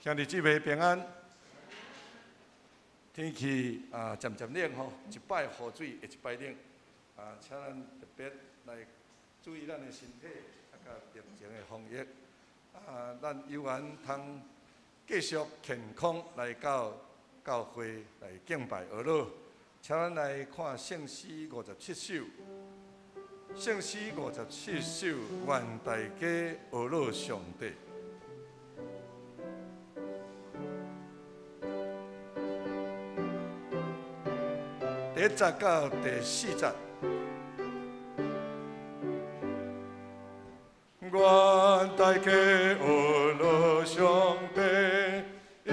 兄弟姊妹平安。天氣啊，漸漸冷吼，一擺雨水會一擺冷。啊，請咱特別來注意咱的身體，啊，佮疫情的防疫。啊，咱有緣通繼續健康來到教會來敬拜阿老。請咱來看聖詩五十七首，聖詩五十七首，願大家阿老上帝。第一節到第四節，願大家阿老上帝，伊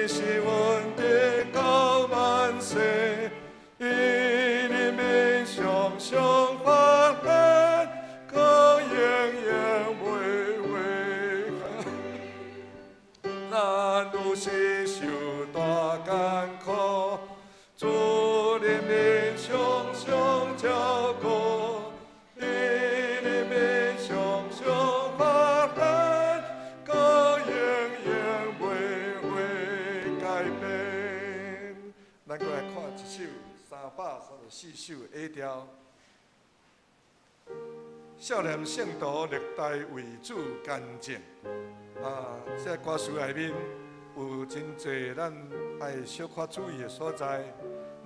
是阮得救萬世，伊人民常常發現，閣永遠袂悔改。咱有時受大艱苦，主人民常常照顧，伊人民常常發現，閣永遠袂會改變。咱閣來看一首334首 A 調。少年聖徒歷代為主見證。啊，這個歌詞內面有真濟咱愛小可注意的所在。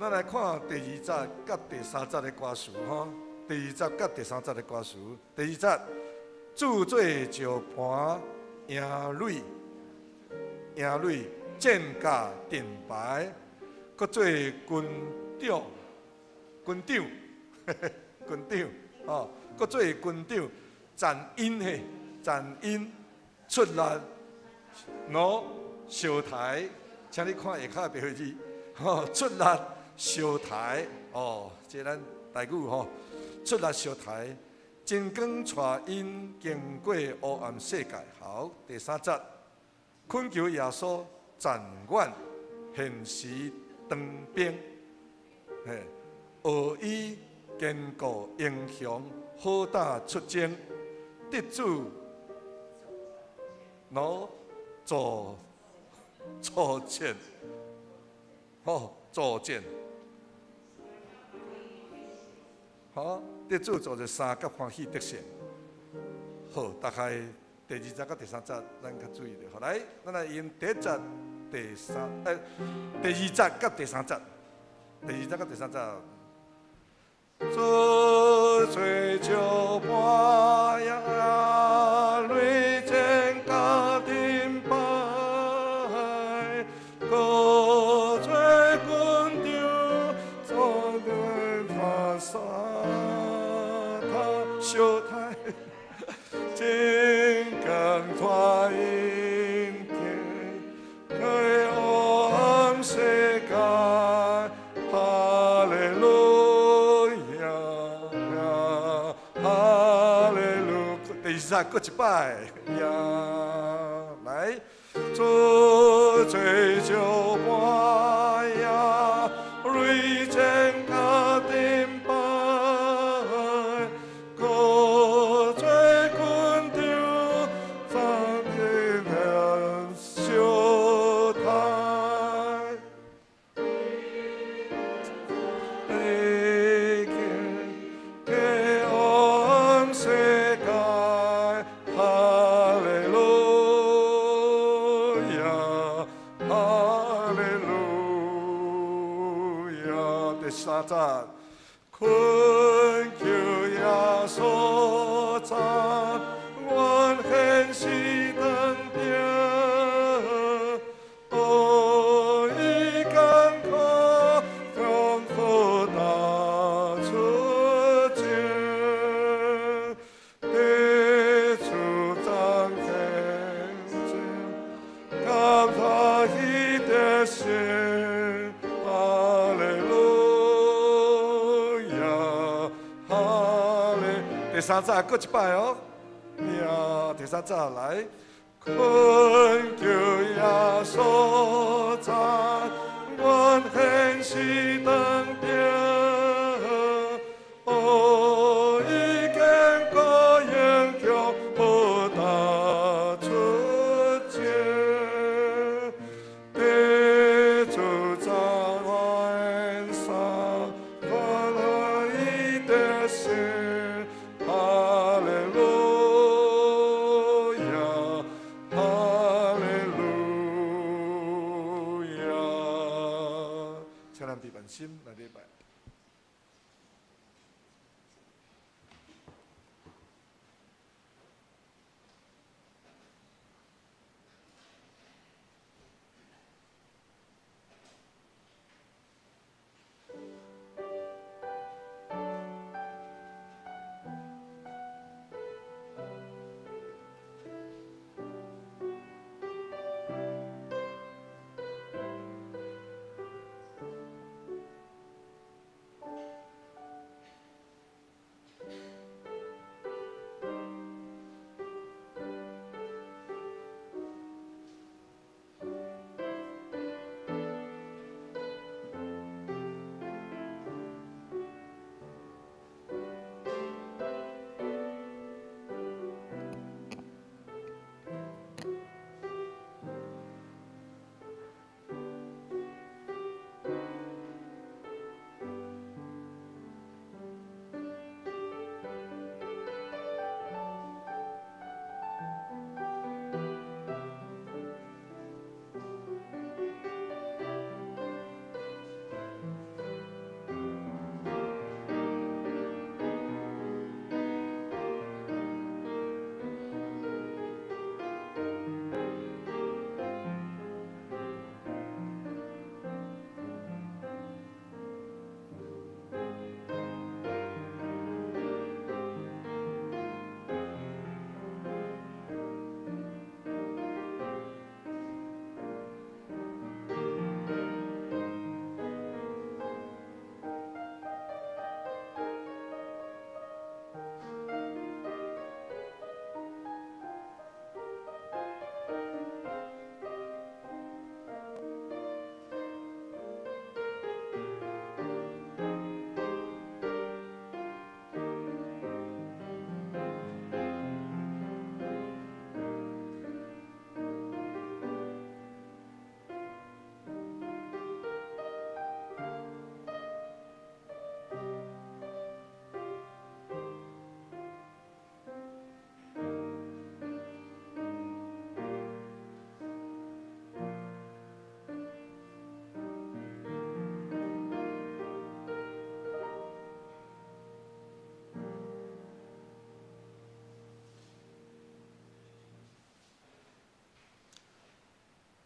咱來看第二節佮第三節的歌詞吼，第二節佮第三節的歌詞。第二節，鑄做石盤營壘，營壘戰甲盾牌，閣做軍長，軍長，軍長，吼，閣做軍長，戰英嘿，戰英出力弩相刣，請你看下跤的白灰字，吼，出力相刣，哦，這咱台語吼，出力相刣，真光帶𪜶經過黑暗世界。好，第三節，懇求耶穌暫願現時當兵，嘿，學以堅固英雄，好膽出征，得主弩助助戰，吼，助戰，好，得主助一三甲歡喜得勝。好，大概第二節佮第三節，咱較注意著。好，來，咱來用第一節、第三，第二節佮第三節，第二節佮第三節。做做石盤營壘戰甲盾牌，閣做軍長，做對他三他相刣，真光帶𪜶經過黑暗世界，哈利路亞，哈利路。第四節閣一擺呀，來，做做石盤營壘戰甲盾牌，閣做軍長，戰甲相刣。經過黑暗世界，哈利路亞，哈利路亞。第三節，懇求耶穌暫願現時當兵，學以艱苦，將好膽出征，得主彰顯證，感歡喜得勝，哈利路亞，哈利。第三節閣一擺哦，呀，第三節來，懇求耶穌暫願現時當兵，學以堅固英雄，好膽出征。請咱閉萬心來禮拜。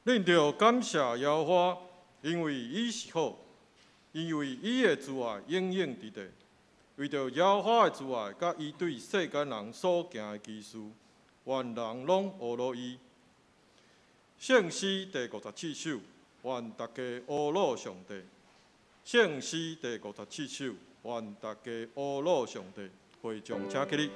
恁著感謝耶和華，因為伊是好，因為伊的慈愛永遠佇地。為著耶和華的慈愛，佮伊對世間人所行的奇事，願人攏呵咾伊。聖詩第57首，願大家呵咾上帝。聖詩第57首，願大家呵咾上帝。會眾請起立。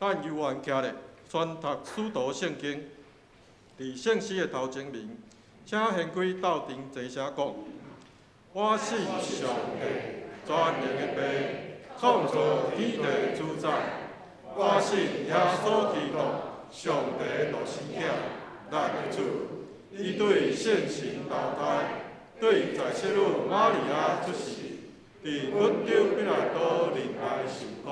咱猶原徛咧，宣讀使徒聖經，佇聖詩的頭前面，請掀開鬥陣齊聲講：我信上帝，全能的父，創造天地主宰。我信耶穌基督，上帝的獨生囝，咱的主。伊對聖神投胎，對在聖女瑪利亞出世，佇本丟彼拉多忍耐受苦，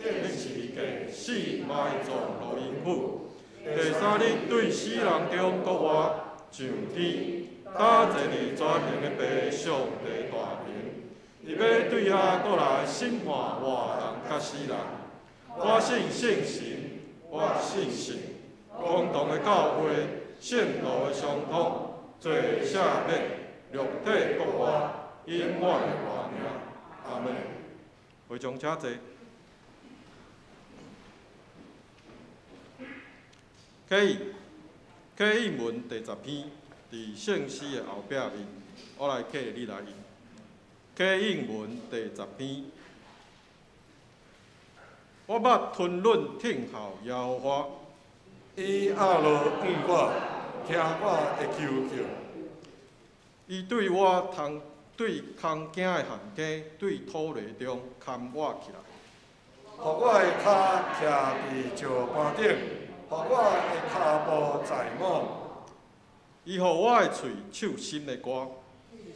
釘十字架，死埋葬落陰府。第三日對死人中復活，上天，搭坐佇全能的父上帝大能。伊欲對遐閣來審判活人佮死人。我信聖神，我信聖公同的教會，聖徒的相通，罪赦免，肉體復活，永遠的活命。阿們。會眾請坐。啟啟應文第十篇，佇聖詩的後壁面，我來替你來印。啟應文第十篇，我捌吞忍聽候耶和華，伊壓落向我，聽我的求叫。伊對我通對空驚的陷坑，對土泥中牽我起來，予我的跤徛佇石板頂，予我的跤步載穩。伊予我的喙唱新的歌，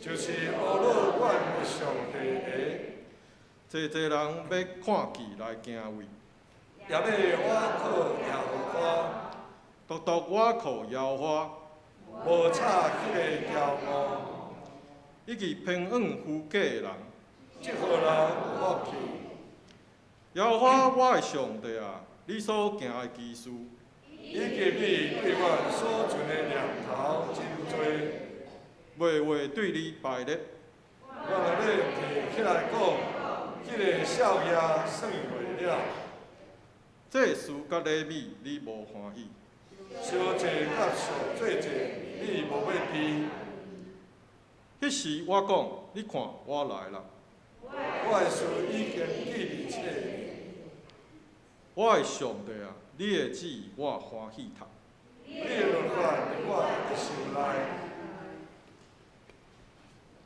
就是呵咾阮的上帝的。濟濟人欲看見來敬畏，也欲倚靠耶和華，獨獨倚靠耶和華，無吵彼个驕傲，以及偏向虛假的人，這予人有福氣。耶和華我的上帝啊，你所行的奇事，以及你對阮所存的念頭真濟，袂話對你敗咧。我若欲提起來講，彼个數額算袂了。祭司佮禮物，你無歡喜；燒祭佮贖罪祭，你無欲挃。彼時我講，你看我來啦。我的事已經記佇冊裡。我的上帝啊，你的旨意我歡喜讀。你的律法佇我的心內。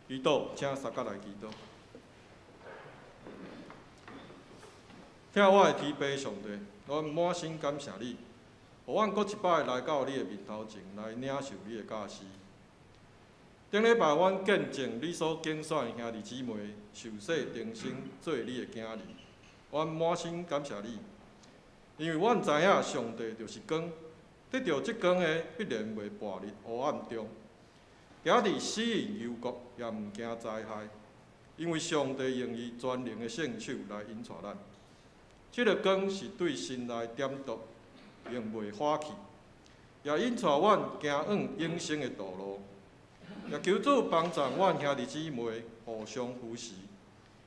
祈禱，請三角來祈禱。疼我的天父上帝，阮滿心感謝你，予阮閣一擺來到你的面頭前來領受你的教示。頂禮拜阮見證你所揀選的兄弟姊妹受洗重生做你的囝兒，阮滿心感謝你，因為阮知影上帝就是光，得著這光的必然袂跋入黑暗中，行佇死蔭幽谷也毋驚災害，因為上帝用伊全能的聖手來引帶咱。這个光是對心內點燭，永袂花去，也引帶阮行往永生的道路。也求主幫助阮兄弟姊妹互相扶持，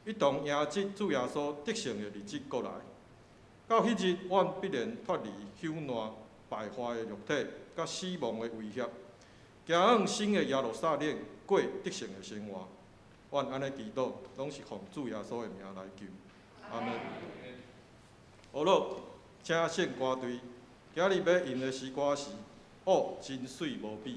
一同迎接主耶穌得勝的日子過來。到彼日，阮必然脫離朽爛敗壞的肉體，佮死亡的威脅，行往新的耶路撒冷，過得勝的生活。阮按呢祈禱，攏是奉主耶穌的名來求，阿們。好了，請聖歌隊，今日欲用的詩歌是《哦，真媠無比》。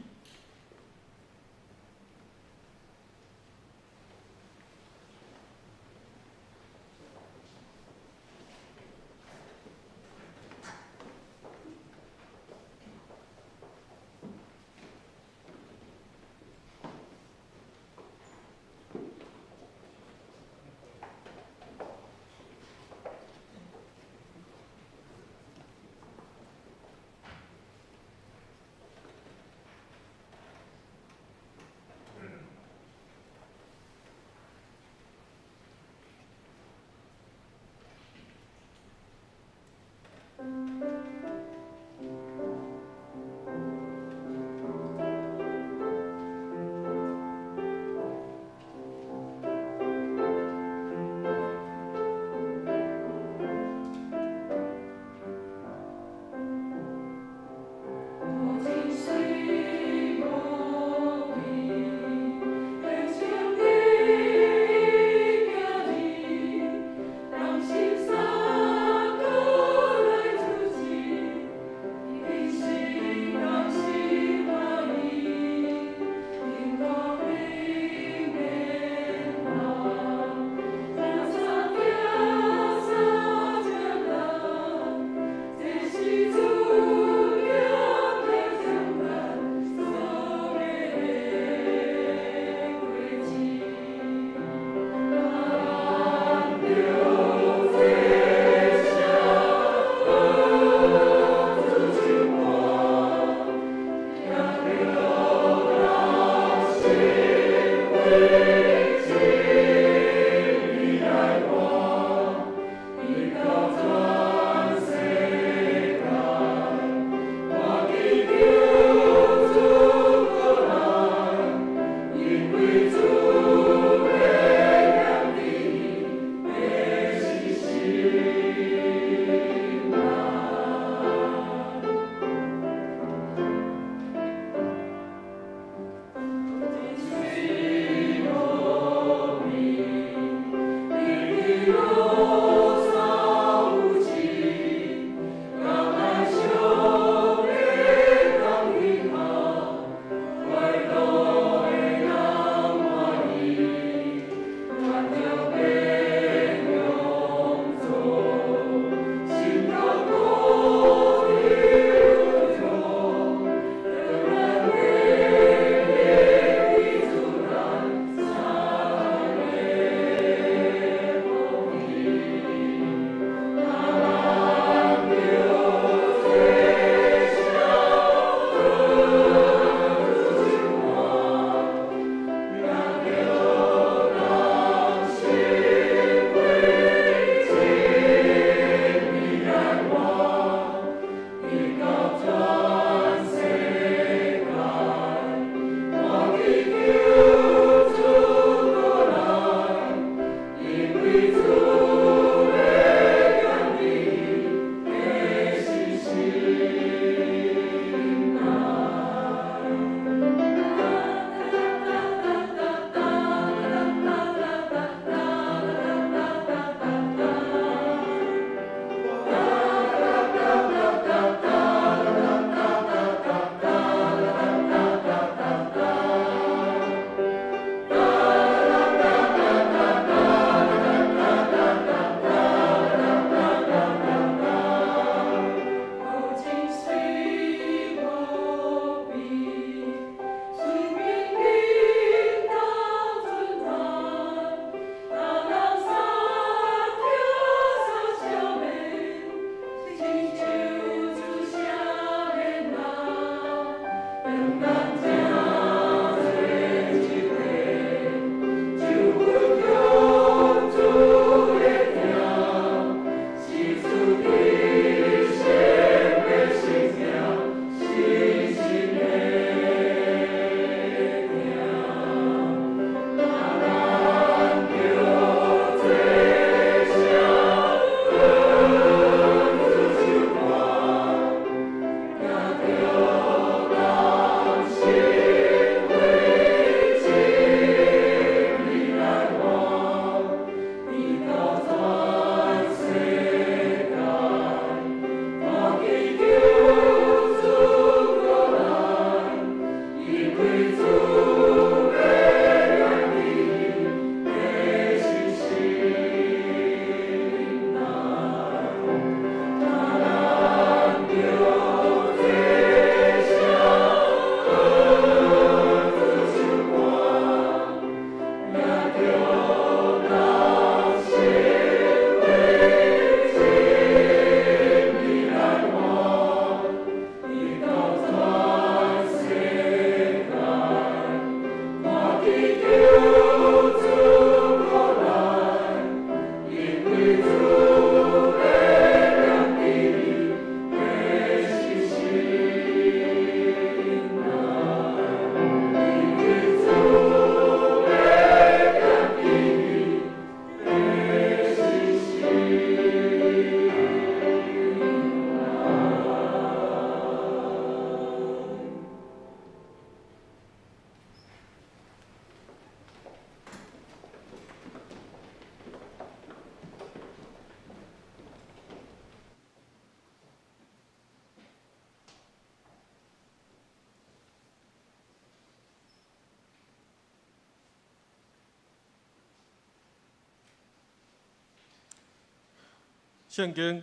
聖經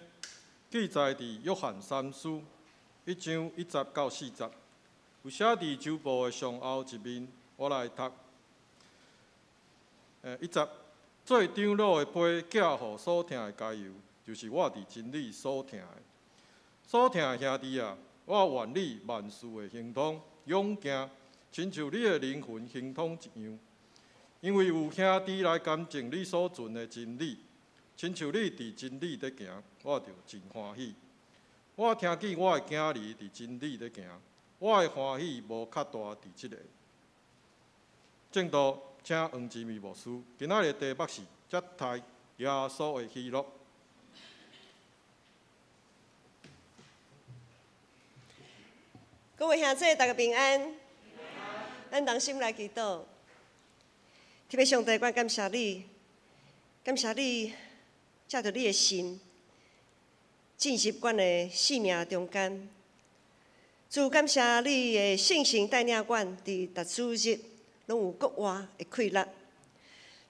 記載佇約翰三書一章一節到四節，有寫佇周報的上後一面，我來讀。一節，做長老的批寄予所疼的該猶，就是我佇真理所疼的。所疼的兄弟啊，我願你萬事會亨通、勇健，親像你的靈魂亨通一樣。因為有兄弟來監證你所傳的真理，親像你佇真理咧行，我就真歡喜。我聽見我的囝兒佇真理咧行，我的歡喜無較大佇這个。正道，請黃志明牧師，今仔日的題目是接待耶穌的喜樂。各位兄弟，大家平安。咱同心來祈禱。天父上帝，我感謝你，感謝你藉著你的心進入阮的生命中間。主，感謝你的聖神帶領阮，佇逐主日攏有國外的氣力。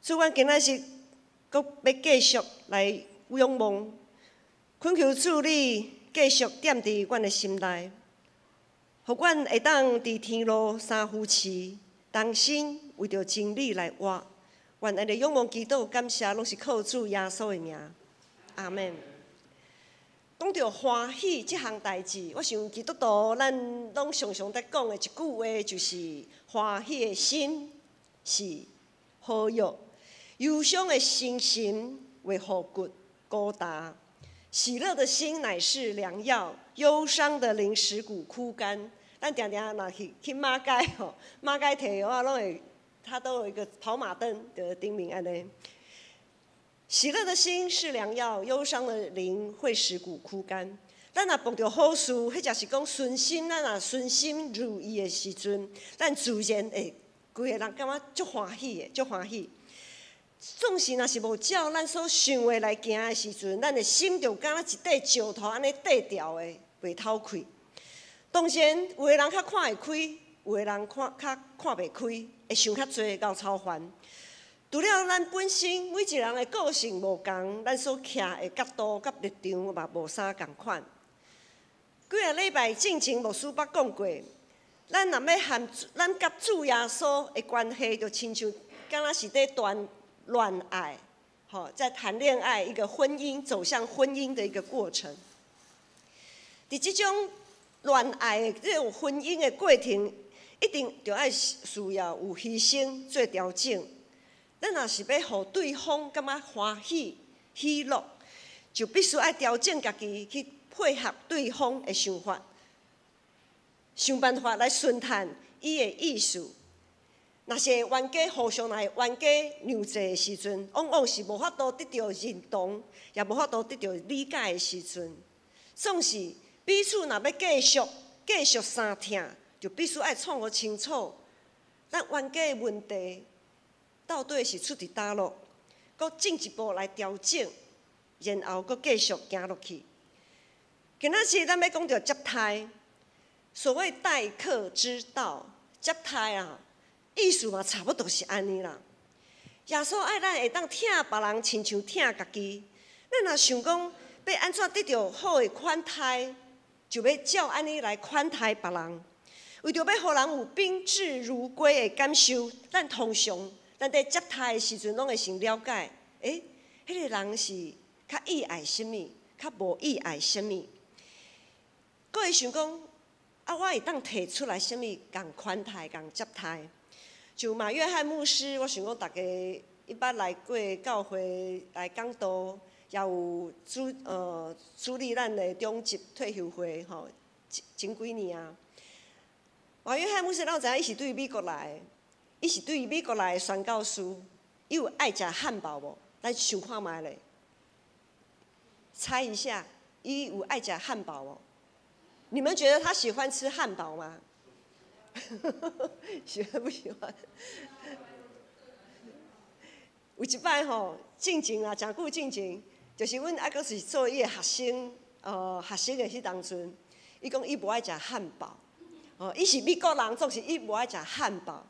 主，阮今仔日閣欲繼續來仰望，懇求主你繼續踮佇阮的心內，予阮會當佇天路三扶持，同心為著真理來活。願按呢仰望祈禱感謝，攏是靠主耶穌的名。阿們。講著歡喜這項代誌，我想基督徒咱攏常常佇講的一句話，就是歡喜的心是好藥，憂傷的心神會予骨枯焦。喜樂的心乃是良藥，憂傷的靈使骨枯乾。咱定定若去馬街吼，馬街提藥仔攏會，它都有一個跑馬燈佇頂面按呢。喜樂的心是良藥，憂傷的靈會使骨枯乾。咱若碰著好事，或者是講順心，咱若順心如意的時陣，咱自然會規个人感覺足歡喜的，足歡喜。總是若是無照咱所想的來行的時陣，咱的心就敢若一塊石頭按呢綴牢的，袂透氣。當然，有的人較看會開，有的人看較看袂開，會想較濟，𠢕操煩。除了咱本身每一個人的個性無仝，咱所徛的角度佮立場嘛無啥仝款。幾个禮拜進前牧師捌講過，咱若欲和咱佮主耶穌的關係，就親像敢若是佇談戀愛，吼，在談戀愛，一個婚姻走向婚姻的一個過程。佇這種戀愛的這種婚姻的過程，一定著愛需要有犧牲做調整。咱若是欲予對方感覺歡喜、喜樂，就必須愛調整家己去配合對方的想法，想辦法來順趁伊的意思。若是冤家互相來冤家讓座的時陣，往往是無法度得著認同，也無法度得著理解的時陣。總是彼此若欲繼續繼續相疼，就必須愛創予清楚，咱冤家的問題到底是出佇佗落，閣進一步來調整，然後閣繼續行落去。今仔日咱欲講著接待，所謂待客之道，接待啊，意思嘛差不多是按呢啦。耶穌愛咱會當疼別人，親像疼家己。咱若想講欲按怎得著好的款待，就欲照按呢來款待別人。為著欲予人有賓至如歸的感受，咱通常咱佇接待的時陣，攏會先了解，欸，彼個人是較喜愛啥物，較無喜愛啥物。閣會想講，啊，我會當提出來啥物，共款待、共接待。就馬約翰牧師，我想講大家伊捌來過教會來講道，也有主理咱的中職退休會吼，前幾年啊。馬約翰牧師，咱有知影伊是對美國來的，伊是對美國來的宣教師，伊有愛食漢堡無？咱想看覓咧，猜一下，伊有愛食漢堡無？你們覺得他喜歡吃漢堡嗎？喜歡不喜歡？有一擺吼，進前啊，誠久進前，就是阮猶閣是做伊的學生，學生的彼當陣，伊講伊無愛食漢堡，哦，伊是美國人，總是伊無愛食漢堡，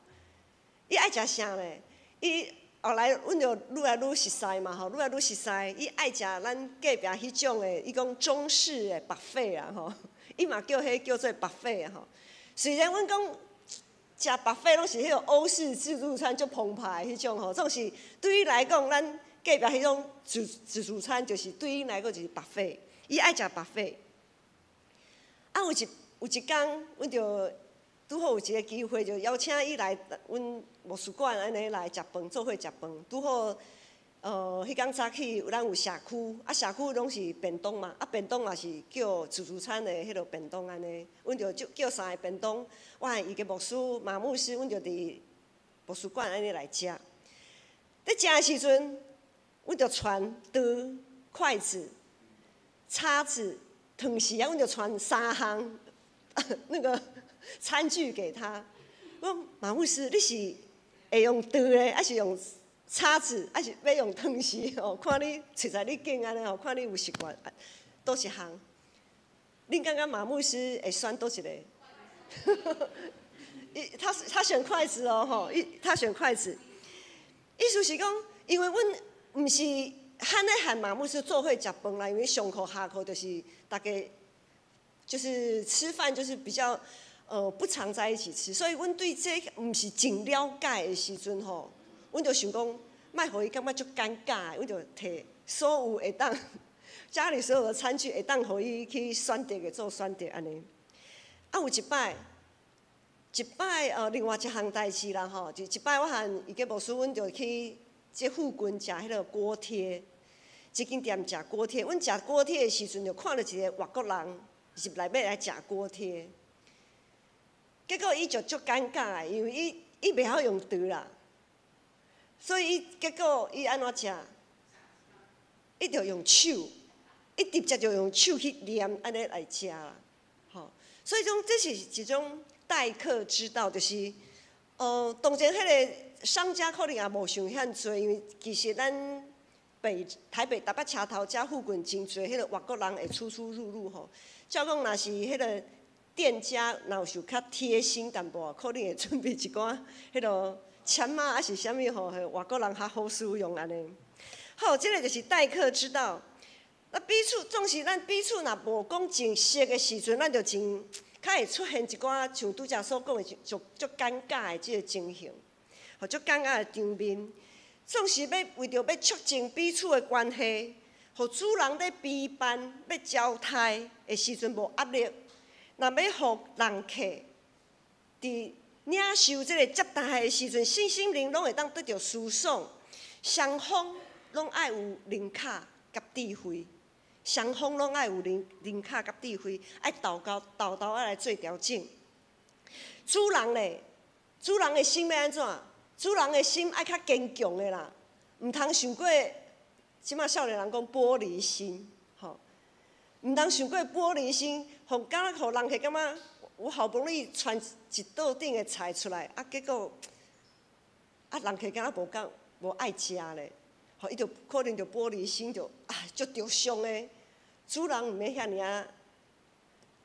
伊愛食啥咧？伊後來阮就愈來愈熟似嘛吼，愈來愈熟似。伊愛食咱隔壁彼種的，伊講中式的 buffet 啊吼，伊嘛叫彼叫做 buffet 啊吼。雖然阮講食 buffet 攏是彼個歐式自助餐足澎湃彼種吼，總是對伊來講，咱隔壁彼種自助餐就是對伊來講就是 buffet，伊愛食 buffet。啊，有一工，阮就拄好有一個機會，就邀請伊來阮牧師館按呢來食飯，做伙食飯。拄好，彼工早起咱有社區，啊社區攏是便當嘛，啊便當也是叫自助餐的彼個便當按呢，阮就叫三個便當，我和伊个牧師馬牧師，阮就佇牧師館按呢來食。佇食的時陣，阮就傳刀、筷子、叉子、湯匙啊，阮就傳三項那個餐具給他。我講馬牧師，你是會用刀的，還是用叉子，還是欲用湯匙？哦，看你揣在你揀按呢吼，看你有習慣，佗一項？恁感覺馬牧師會選佗一個？伊他選筷子哦，吼，伊他選筷子。意思是講，因為阮毋是罕咧和馬牧師做伙食飯啦，因為上課下課就是大家就是吃飯就是比較不常在一起吃，所以阮對這毋是真了解的時陣吼，阮就想講，莫予伊感覺足尷尬，阮就提所有會當家裡所有的餐具會當予伊去選擇的做選擇按呢。啊，有一擺，一擺另外一項代誌啦吼，就一擺我和伊個牧師，阮就去這附近食彼個鍋貼，這間店食鍋貼。阮食鍋貼的時陣，就看著一個外國人入來欲來食鍋貼，結果伊就足尷尬的，因為伊袂曉用刀啦，所以伊結果伊按怎食？伊就用手，伊直接就用手去捏，按呢來食啦，吼。所以講這是一種待客之道，就是，當然彼個商家可能也無想遐濟，因為其實咱北台北台北車頭遮附近真濟彼個外國人會出出入入吼。照講若是彼個店家若有想較貼心淡薄，可能會準備一寡彼個籤仔，抑是啥物吼，予外國人較好使用按呢。好，這個就是待客之道。那彼此總是咱彼此若無講真熟的時陣，咱就真較會出現一寡像拄才所講的，足足尷尬的這個情形，予足尷尬的場面。總是欲為著欲促進彼此的關係，予主人咧備辦欲招待的時陣無壓力。若欲予人客佇領受這個接待的時陣，身心靈攏會當得著舒爽。雙方攏愛有靈巧佮智慧，雙方攏愛有靈巧佮智慧，愛沓沓沓沓仔來做調整。主人咧，主人的心欲按怎？主人的心愛較堅強的啦，毋通傷過。這馬少年人講玻璃心，吼，毋通傷過玻璃心，予敢若予人客感覺我好不容易傳一桌頂的菜出來，啊，結果啊，人客敢若無講無愛食咧，予伊就可能就玻璃心就啊，足著傷的。主人毋免遐爾仔，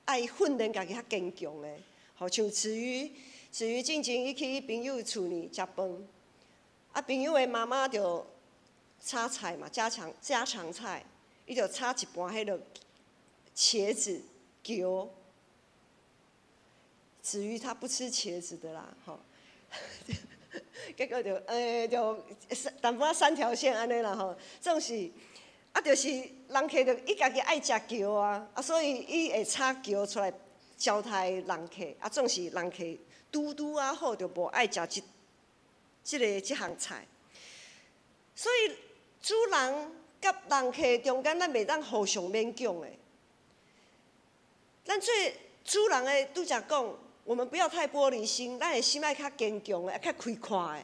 愛訓練家己較堅強的，予像子瑜，子瑜進前伊去伊朋友厝裡食飯，啊，朋友的媽媽就炒菜嘛，家常菜，伊就炒一盤彼個茄子蕎。子瑜他不吃茄子的啦，吼，結果就就淡薄仔三條線按呢啦吼，總是啊，就是人客就伊家己愛食蕎啊，啊，所以伊會炒蕎出來招待人客，啊，總是人客拄拄仔好就無愛食這項菜，所以主人佮人客中間，咱袂當互相勉強的。咱做主人的拄才講，我們不要太玻璃心，咱的心愛較堅強的，愛較開闊的，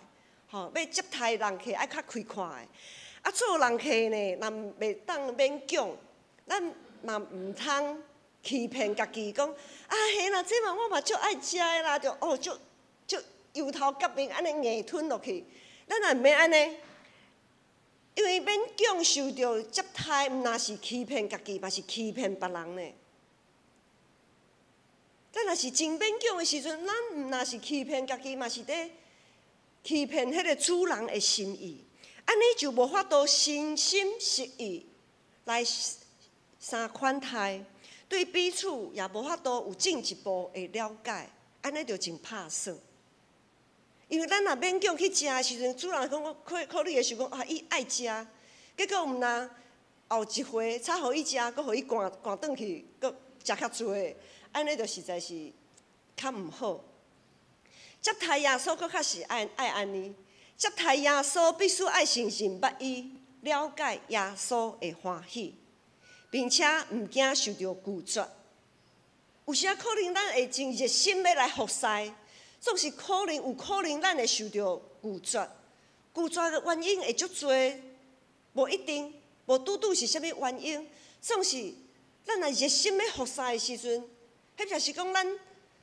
吼，欲接待人客愛較開闊的。啊，做人客呢，若袂當勉強，咱嘛毋通欺騙家己講，啊嘿啦，這嘛我嘛足愛食的啦，就哦足足油頭革面按呢硬吞落去，咱也毋免按呢，因為勉強受著接待，毋但是欺騙家己，嘛是欺騙別人呢。咱若是真勉強的時陣，咱毋但是欺騙家己，嘛是佇欺騙彼个主人的心意，按呢就無法度真心實意來相款待，對彼此也無法度有進一步的了解，按呢就真拍算。因為咱若勉強去食的時陣，主人講可可能會想講啊，伊愛食，結果毋若後一回炒予伊食，閣予伊趕趕轉去，閣食較濟，按呢就實在是較毋好。接待耶穌閣較是愛愛按呢，接待耶穌必須愛先認捌伊，了解耶穌的歡喜，並且毋驚受著拒絕。有時仔可能咱會真熱心欲來服侍。總是可能有可能，咱會受著拒絕。拒絕的原因會足濟，無一定，無拄拄是啥物原因。總是咱若熱心欲服侍的時陣，彼就是講咱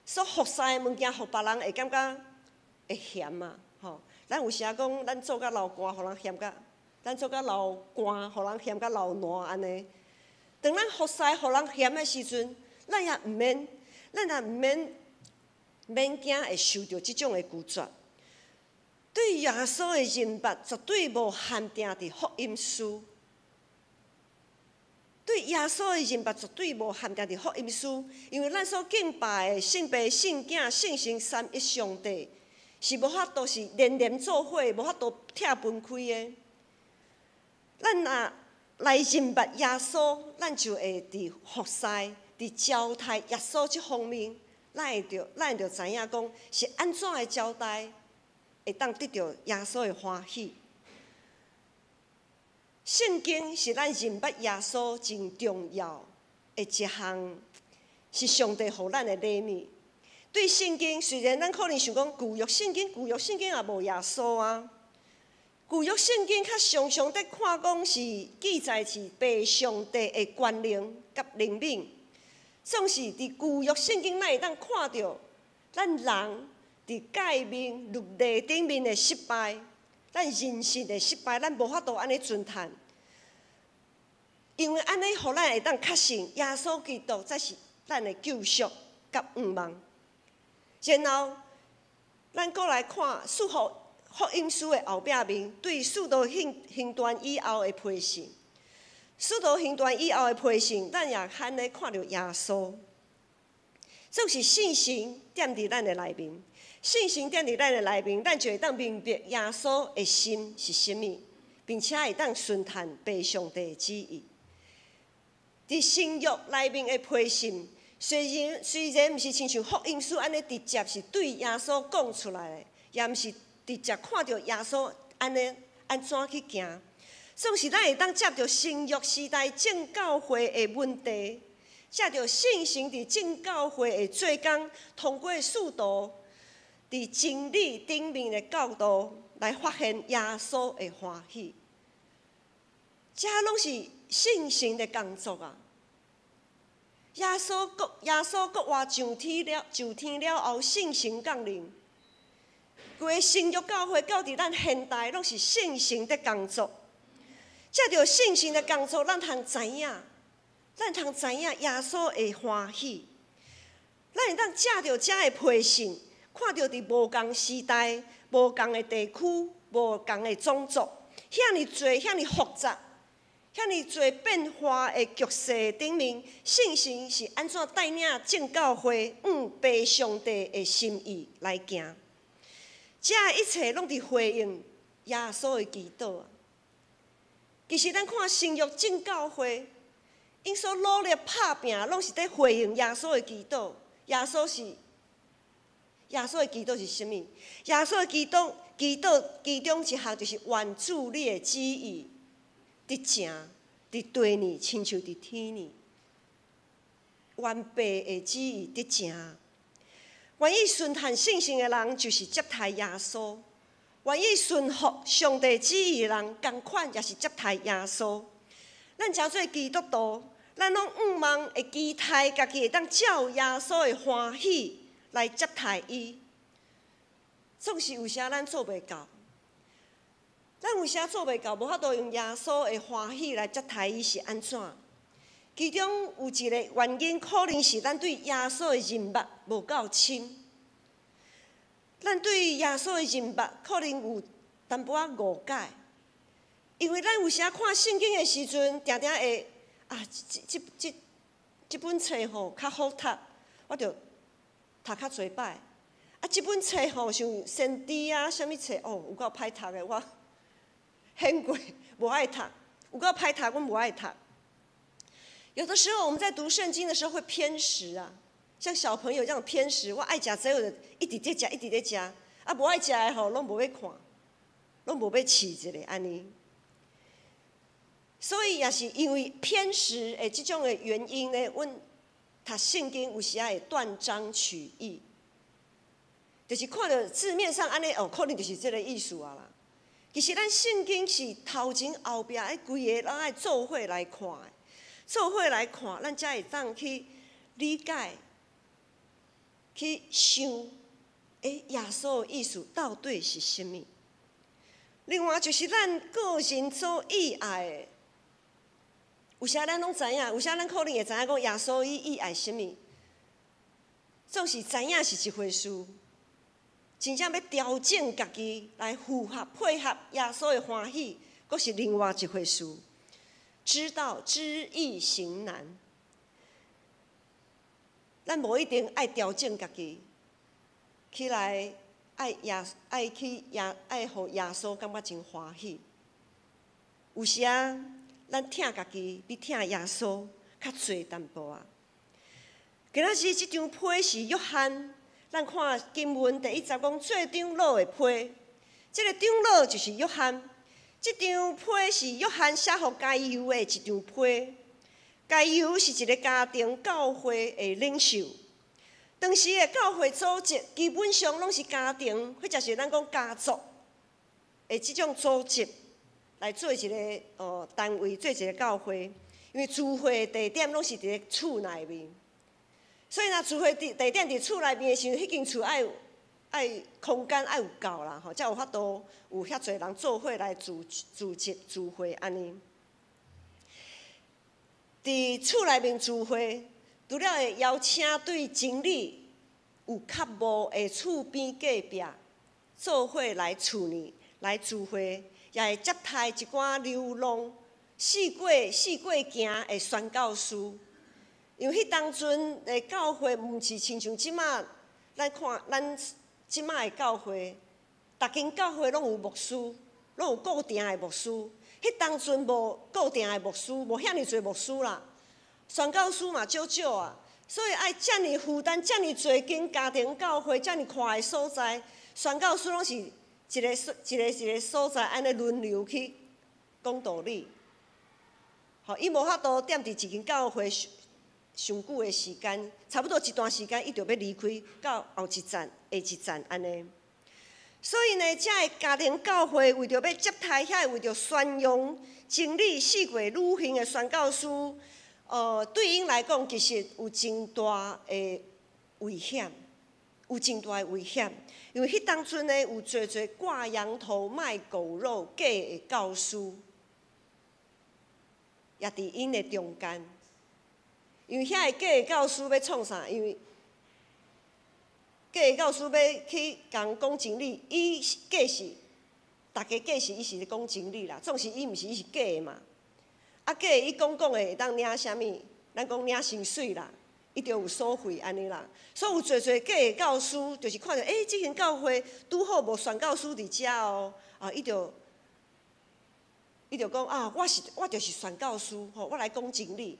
所服侍的物件，予別人會感覺會嫌啊，吼。咱有時仔講，咱做甲流汗，予人嫌甲；咱做甲流汗，予人嫌甲流爛按呢。當咱服侍予人嫌的時陣，咱也毋免，咱也毋免。免驚會受著這種的拒絕。對耶穌的認捌絕對無限定佇福音書。對耶穌的認捌絕對無限定佇福音書，因為咱所敬拜的聖父、聖囝、聖神三一上帝，是無法度是連連做伙，無法度拆分開的。咱若來認捌耶穌，咱就會佇服侍、佇招待耶穌這方面。咱會著知影講是按怎的招待會當得著耶穌的歡喜。聖經是咱認捌耶穌真重要的一項，是上帝予咱的禮物。對聖經，雖然咱可能想講舊約聖經，舊約聖經也無耶穌啊。舊約聖經較常常佇看講是記載是父上帝的權能佮憐憫。總是佇舊約聖經，咱會當看著咱人佇誡命律例頂面的失敗，咱人性的失敗，咱無法度按呢順趁。因為按呢，予咱會當確信耶穌基督才是咱的救贖佮盼望。然後，咱閣來看四福福音書的後壁面，對使徒行行傳以後的批信。使徒行傳以後的批信，咱也罕咧看著耶穌，總是聖神踮佇咱的內面，聖神踮佇咱的內面，咱就會當明白耶穌的心是啥物，並且會當順趁父上帝的旨意。佇新約內面的批信，雖然雖然毋是親像福音書按呢直接是對耶穌講出來的，也毋是直接看著耶穌按呢按怎去行。總是咱會當藉著新約時代眾教會的問題，藉著聖神佇眾教會的做工，通過使徒佇真理頂面的教導，來發現耶穌的歡喜。這攏是聖神的工作啊！耶穌復耶穌復活上天了，上天了後，聖神降臨。規个新約教會到佇咱現代，攏是聖神的工作。藉著聖神的工作，咱通知影，咱通知影耶穌的歡喜。咱會當藉著遮的批信，看著佇無仝時代、無仝的地區、無仝的種族，遐爾濟、遐爾複雜、遐爾濟變化的局勢頂面，聖神是按怎帶領眾教會按父上帝的心意來行。這一切攏佇回應耶穌的祈禱啊！其實咱看新約眾教會，𪜶所努力拍拚，攏是佇回應耶穌的祈禱。耶穌是耶穌的祈禱是啥物？耶穌的祈禱，祈禱其中一項就是願主你的旨意得成佇地呢，親像佇天呢。願父的旨意得成。願意順趁聖神的人，就是接待耶穌。願意順服上帝旨意的人，仝款也是接待耶穌。咱成做基督徒，咱攏向望會期待家己會當照耶穌的歡喜來接待伊。總是有時咱做袂到，咱有時做袂到，無法度用耶穌的歡喜來接待伊是按怎？其中有一个原因，可能是咱對耶穌的認捌無夠深。咱對耶穌的認捌可能有淡薄仔誤解，因為咱有時看聖經的時陣，定定會啊，這本冊吼較好讀，我就讀較濟擺。啊，這本冊吼像先知啊，啥物冊哦，有夠歹讀的，我掀過無愛讀，有夠歹讀，阮無愛讀。有的時候我們在讀聖經的時候會偏食啊，像小朋友這樣偏食。我愛食這個，一直咧食，一直咧食。啊，無愛食的吼，攏無欲看，攏無欲試一下按呢。所以也是因為偏食的這種的原因呢，阮讀聖經有時會斷章取義，就是看著字面上按呢哦，可能就是這個意思啊啦。其實咱聖經是頭前後壁愛規个攏愛做伙來看的，做伙來看，咱才會當去理解、去想，欸，耶穌的意思到底是啥物？另外就是咱個人所意愛的，有時咱攏知影，有時咱可能會知影講耶穌伊意愛啥物，總是知影是一回事，真正欲調整家己來符合配合耶穌的歡喜，閣是另外一回事。知道知易行難，咱無一定愛調整家己，起來愛耶愛去耶愛予耶穌感覺真歡喜。有時啊，咱疼家己比疼耶穌較濟淡薄仔。今仔日這張批是約翰，咱看經文第一節講做長老的批，這個長老就是約翰。這張批是約翰寫予該猶的一張批。該猶是一個家庭教會的領袖。當時的教會組織基本上攏是家庭，或者是咱講家族的這種組織來做一個單位，做一個教會。因為聚會地點攏是佇咧厝內面，所以若聚會地地點佇厝內面的時陣，彼間厝愛愛空間愛有夠啦，吼，才有法度有遐濟人做伙來聚聚集聚會按呢。佇厝內面聚會，除了會邀請對真理有渴慕的厝邊隔壁做伙來厝裡來聚會，也會接待一寡流浪四界四界行的宣教師。因為彼當陣的教會毋是親像這馬，咱看咱這馬的教會，逐間教會攏有牧師，攏有固定的牧師。彼當陣無固定的牧師，無遐爾濟牧師啦，宣教師嘛少少啊，所以愛遮爾負擔遮爾濟間家庭教會，遮爾寬的所在，宣教師攏是一個一個一個所在按呢輪流去講道理。吼，伊無法度踮佇一間教會上上久的時間，差不多一段時間，伊就欲離開到後一站、下一站按呢。所以呢，這个家庭教會為著欲接待遐為著宣揚真理、四界旅行的宣教師，對𪜶來講，其實有真大的危險，有真大的危險。因為彼當陣呢，有濟濟掛羊頭賣狗肉假的教師，也佇𪜶的中間。因為遐个假的教師欲創啥？因為假的教師欲去共講真理，伊假是，逐家假是伊是咧講真理啦，總是伊毋是伊是假的嘛。啊，假的伊講講的會當領啥物？咱講領薪水啦，伊就有所費按呢啦。所以有濟濟假的教師，就是看著，欸，這間教會拄好無宣教師佇遮哦，啊，伊就伊就講啊，我是我就是宣教師，吼，我來講真理。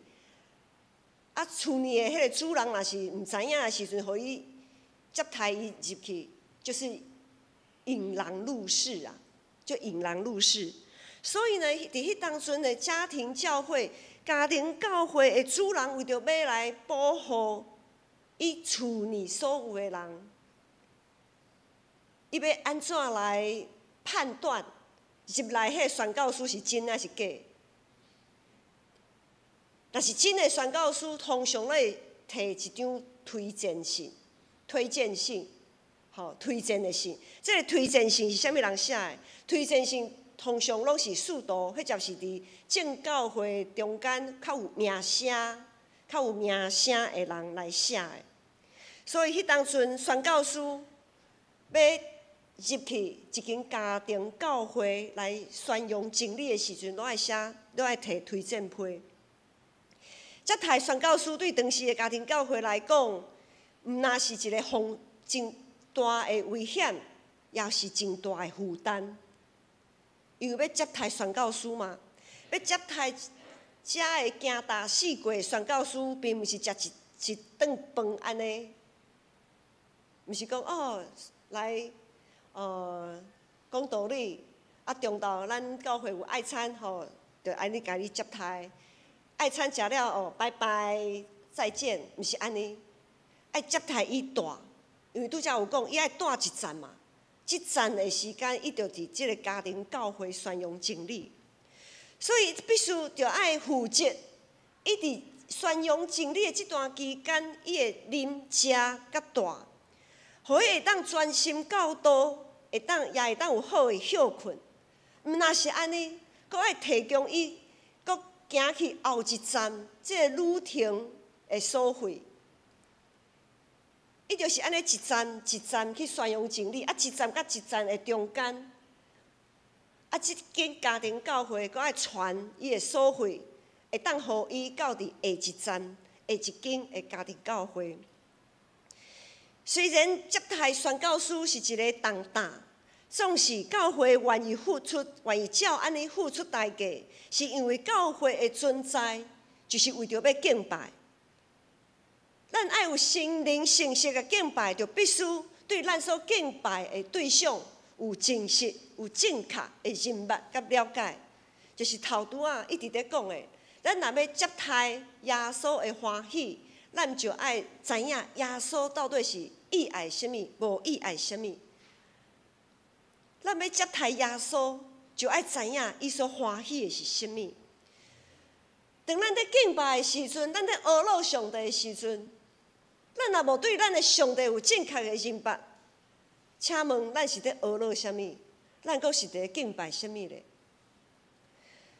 啊，厝內的彼個主人若是毋知影的時陣，予伊接待伊入去，就是引狼入室啊，就引狼入室。所以呢，佇彼當陣的家庭教會、家庭教會的主人，為著欲來保護伊厝內所有的人，伊欲按怎來判斷入來彼個宣教師是真抑是假？若是真的宣教師，通常會提一張推薦信，推薦信，吼，推薦的信。這個推薦信是啥物人寫的？推薦信通常攏是使徒，或者是佇正教會中間較有名聲、較有名聲的人來寫的。所以彼當陣宣教師欲欲入去一間家庭教會來宣揚真理的時陣，攏愛寫，攏愛提推薦批。接待宣教師對當時的家庭教會來講，毋但是一個風真大的危險，也是真大的負擔。因為欲接待宣教師嘛，欲接待遮的行大四國宣教師，並毋是食一一頓飯按呢，毋是講哦來，講道理，啊中晝咱教會有愛餐吼，就按呢共你接待。愛餐食了哦，拜拜，再見，毋是按呢，愛接待伊蹛，因為拄才有講，伊愛蹛一站嘛，這站的時間，伊就佇這个家庭教會宣揚真理，所以必須著愛負責。伊佇宣揚真理的這段期間，伊會啉食佮蹛，予伊會當專心教導，會當也會當有好的歇睏。毋但是按呢，閣愛提供伊，閣行去後一站，這个旅程的所費。伊就是按呢一站一站去宣揚真理，啊一站佮一站的中間，啊這間家庭教會閣愛傳伊的所費，會當予伊到佇下一站、下一間的家庭教會。雖然接待宣教師是一个重擔，總是教會願意付出，願意照按呢付出代價，是因為教會的存在，就是為著欲敬拜。咱愛有心靈誠實的敬拜，就必須對咱所敬拜的對象有真實、有正確的認捌佮了解。就是頭拄仔一直咧講的，咱若欲接待耶穌的歡喜，咱就愛知影耶穌到底是喜愛啥物，無喜愛啥物。咱欲接待耶穌，就愛知影伊所歡喜的是啥物。當咱咧敬拜的時陣，咱咧阿羅上帝的時陣，咱若無對咱的上帝有正確的認捌，請問咱是咧阿羅啥物？咱閣是佇敬拜啥物咧？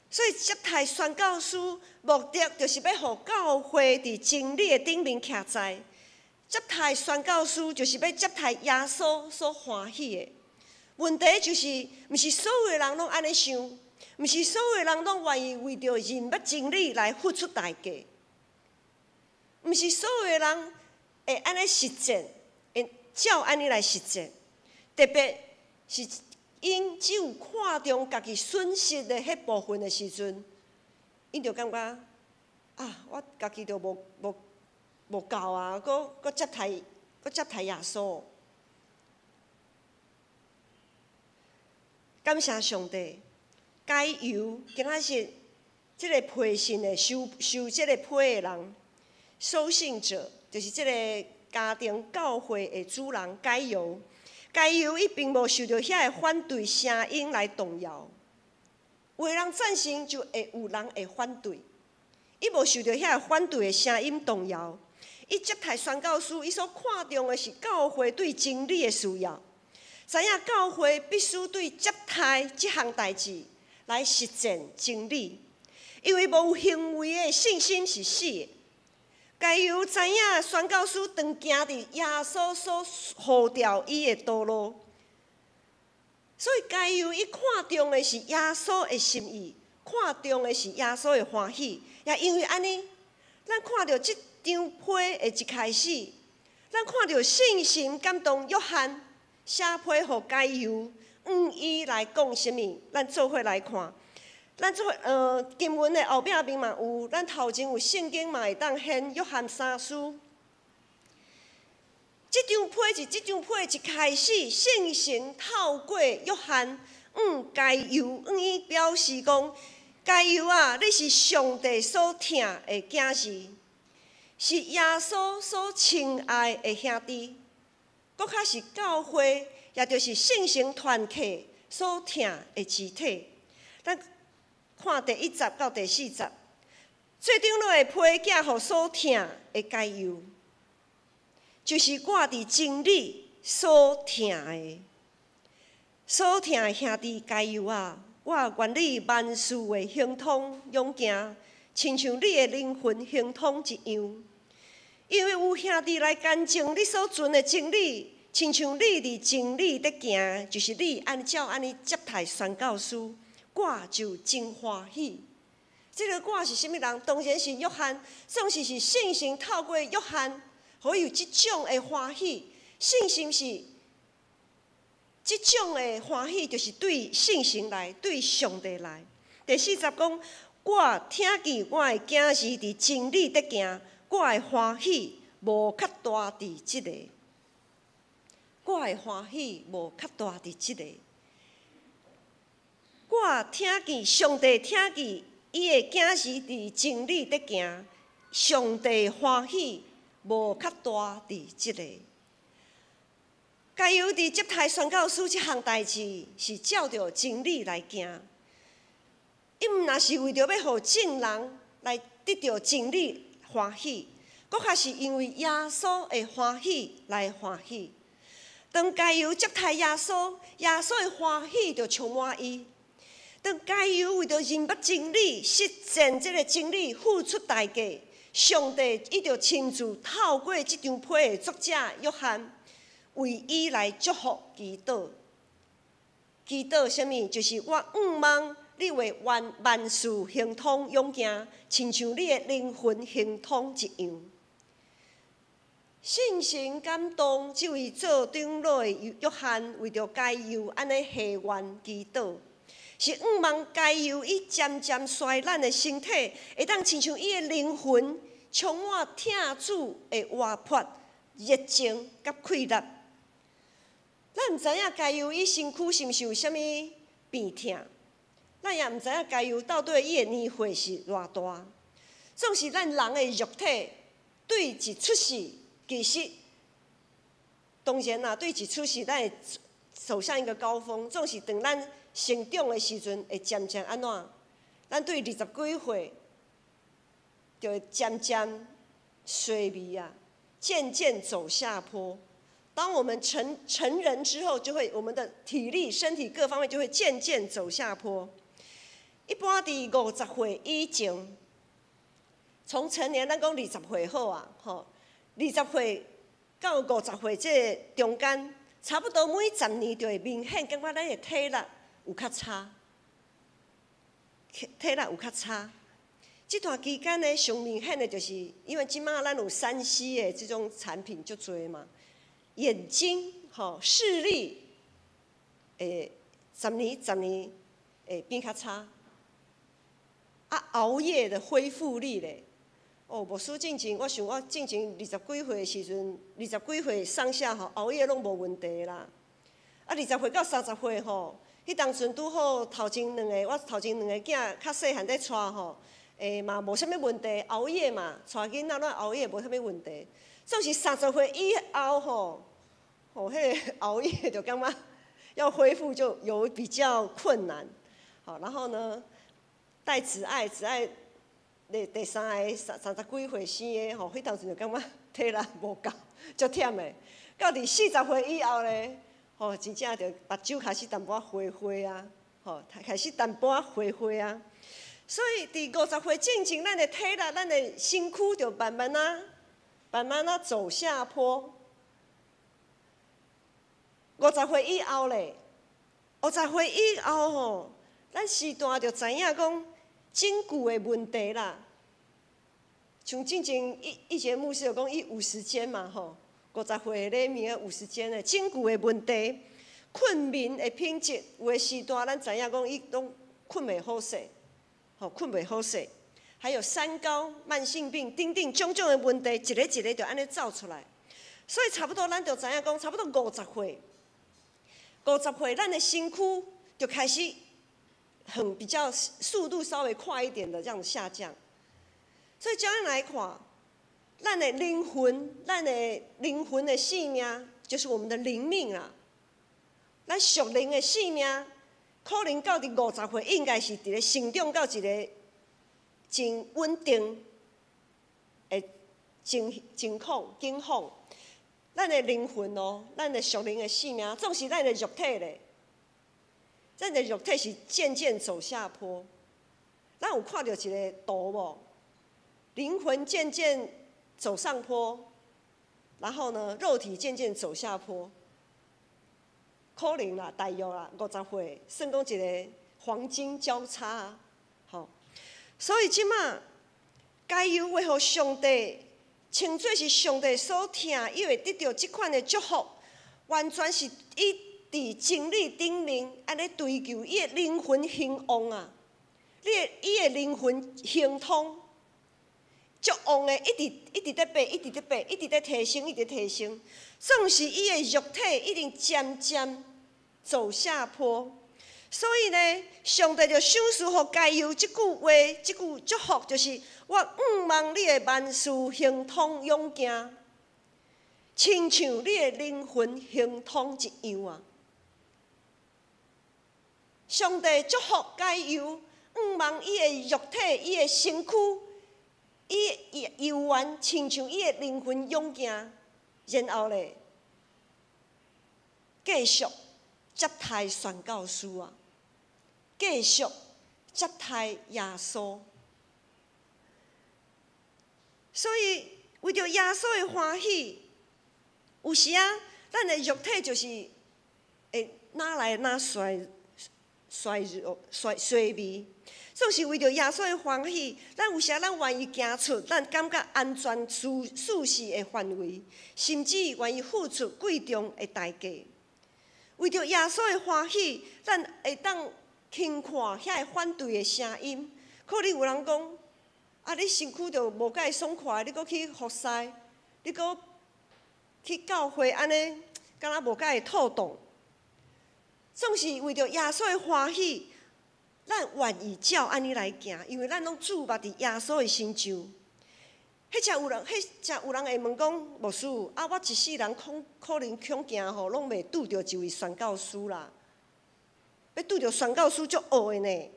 所以接待宣教師目的就是欲予教會佇真理的頂面徛在。接待宣教師就是欲接待耶穌所歡喜的。問題就是，毋是所有的人攏按呢想，毋是所有的人攏願意為著認捌真理來付出代價，毋是所有的人會按呢實踐，會照按呢來實踐。特別是𪜶只有看重家己損失的彼部分的時陣，𪜶就感覺啊，我家己就無無無夠啊，閣閣接待閣接待耶穌。感謝上帝，該猶今仔日這个批信的收收這个批的人，收信者就是這个家庭教會的主人該猶。該猶伊並無受著遐个反對聲音來動搖。有的人贊成，就會有人會反對。伊無受著遐个反對的聲音動搖。伊接待宣教師，伊所看重的是教會對真理的需要。知影教會必須對接待這項代誌來實踐真理，因為無行為的信心是死的。該猶知影宣教師當行佇耶穌所呼召伊的道路，所以該猶伊看重的是耶穌的心意，看重的是耶穌的歡喜。也因為按呢，咱看著這張批的一開始，咱看著聖神感動約翰。寫批予該猶，向伊來講啥物？咱做伙來看。咱做伙經文的後壁面嘛有，咱頭前有聖經嘛會當掀約翰三書。這張批是這張批一開始，聖神透過約翰向該猶向伊表示講：該猶啊，你是上帝所疼的囝兒，是耶穌所親愛的兄弟。閣較是教會，也就是聖城團契所疼的肢體。咱看第一節到第四節，做長老的批寄予所疼的該猶，就是我佇真理所疼的，所疼的兄弟該猶啊！我願你萬事的亨通勇健，親像你的靈魂亨通一樣。因為有兄弟來見證你所傳的真理，親像你佇真理咧行，就是你按照按呢接待宣教師，我就真歡喜。這个我是啥物人？當然是約翰，總是是聖神透過約翰，予伊有這種的歡喜。聖神是這種的歡喜，就是對聖神來，對上帝來。第四節講，我聽見我的囝兒佇真理咧行，我的歡喜無較大佇這个。我的歡喜無較大佇這個。我聽見上帝聽見伊的囝兒佇真理咧行，上帝歡喜無較大佇這個。該猶佇接待宣教師這項代誌是照著真理來行，伊毋若是為著欲予眾人來得著真理歡喜，閣較是因為耶穌的歡喜來歡喜。當該猶接待耶穌，耶穌的歡喜就充滿伊。當該猶為著認捌真理、實踐這个真理，付出代價，上帝伊就親自透過這張批的作者約翰，為伊來祝福祈禱。祈禱啥物？就是我向望你會萬萬事亨通勇健，親像你的靈魂亨通一樣。聖神感動這位做長老的約翰，為著該猶按呢下願祈禱，是向望該猶伊漸漸衰爛的身體，會當親像伊的靈魂充滿疼主的活潑、熱情佮氣力。咱毋知影該猶伊身軀是毋是有啥物病痛，咱也毋知影該猶到底伊的年歲是偌大。總是咱人的肉體對一出世，其實當然啦，對一出世，咱會走向一個高峰。總是當咱成長的時陣，會漸漸按怎？咱對二十幾歲，就會漸漸衰微啊，漸漸走下坡。當我們成人之後，就會我們的體力、身體各方面就會漸漸走下坡。一般佇50歲以前，從成年咱講二十歲好啊，吼，二十歲到五十歲這个中間，差不多每十年就會明顯感覺咱的體力有較差，體力有較差。這段期間呢，上明顯的就是，因為這馬咱有3C 的這種產品足濟嘛，眼睛吼視力會十年十年會變較差。啊，熬夜的恢復力咧，哦，牧師進前，我想我進前二十幾歲的時陣，二十幾歲上下吼，熬夜攏無問題啦。啊，20歲到30歲吼，彼當陣拄好頭前兩个，我頭前兩個囝較細漢咧帶吼，嘛無啥物問題，熬夜嘛，帶囡仔攏熬夜無啥物問題。總是三十歲以後吼，吼，彼个熬夜就感覺要恢復就有比較困難。好，然後呢，帶子愛，子愛第三个30幾歲生的吼，彼當陣就感覺體力無夠，足忝的。到佇40歲以後咧，吼，真正就目睭開始淡薄仔花花啊，吼，開始淡薄仔花花啊。所以佇50歲進前，咱的體力、咱的身軀就慢慢仔、慢慢仔走下坡。五十歲以後咧，五十歲以後吼，咱時段就知影講證據的問題啦。像進前一節牧師就講伊50肩嘛吼，五十歲裡面五十肩的證據的問題，睏眠的品質，有的時段咱知影講伊攏睏袂好勢，吼，睏袂好勢，還有三高、慢性病等等種種的問題，一个一个就按呢走出來。所以差不多咱就知影講，差不多五十歲，五十歲咱的身軀就開始很比較速度稍微快一點的這樣下降。所以這樣來看，咱的靈魂，咱的靈魂的性命，就是我們的靈命啊。咱屬靈的性命，可能到佇五十歲，應該是佇咧成長到一個真穩定的情況境況。咱的靈魂哦，咱的屬靈的性命，總是咱的肉體咧。咱的肉體是漸漸走下坡。咱有看著一个圖無？靈魂漸漸走上坡，然後呢，肉體漸漸走下坡。可能啦，大約啦，50歲，算講一個黃金交叉，吼。所以這馬該猶會予上帝稱做是上帝所疼，伊會得著這款的祝福，完全是伊佇真理頂面按呢追求伊的靈魂興旺啊！你的伊的靈魂亨通，足旺的，一直一直咧變，一直咧變，一直咧提升，一直提升。總是伊的肉體一定漸漸走下坡。所以呢，上帝就賞賜予該猶這句話，這句祝福就是我向望你會萬事亨通勇健，親像你的靈魂亨通一樣啊！上帝祝福該猶，向望伊的肉體、伊的身軀、伊的猶原親像伊的靈魂勇健，然後咧，繼續接待宣教師啊！繼續接待耶穌，所以為著耶穌的歡喜，有時啊，咱的肉體就是會哪來哪衰衰弱衰衰微，總是為著耶穌的歡喜，咱有時啊，咱願意行出咱感覺安全舒舒適的範圍，甚至願意付出貴重的代價。為著耶穌的歡喜，咱會當輕看遐个反對的聲音，可能有人講：啊，你身軀就無介爽快，你閣去服侍，你閣去教會，按呢，敢若無介會妥當。總是為著耶穌的歡喜，咱願意照按呢來行，因為咱攏注目佇耶穌的身上。彼才有人，彼才有人會問講：牧師，啊，我一世人恐可能恐驚吼，攏袂拄著一位宣教師啦。欲拄著宣教師足惡的呢，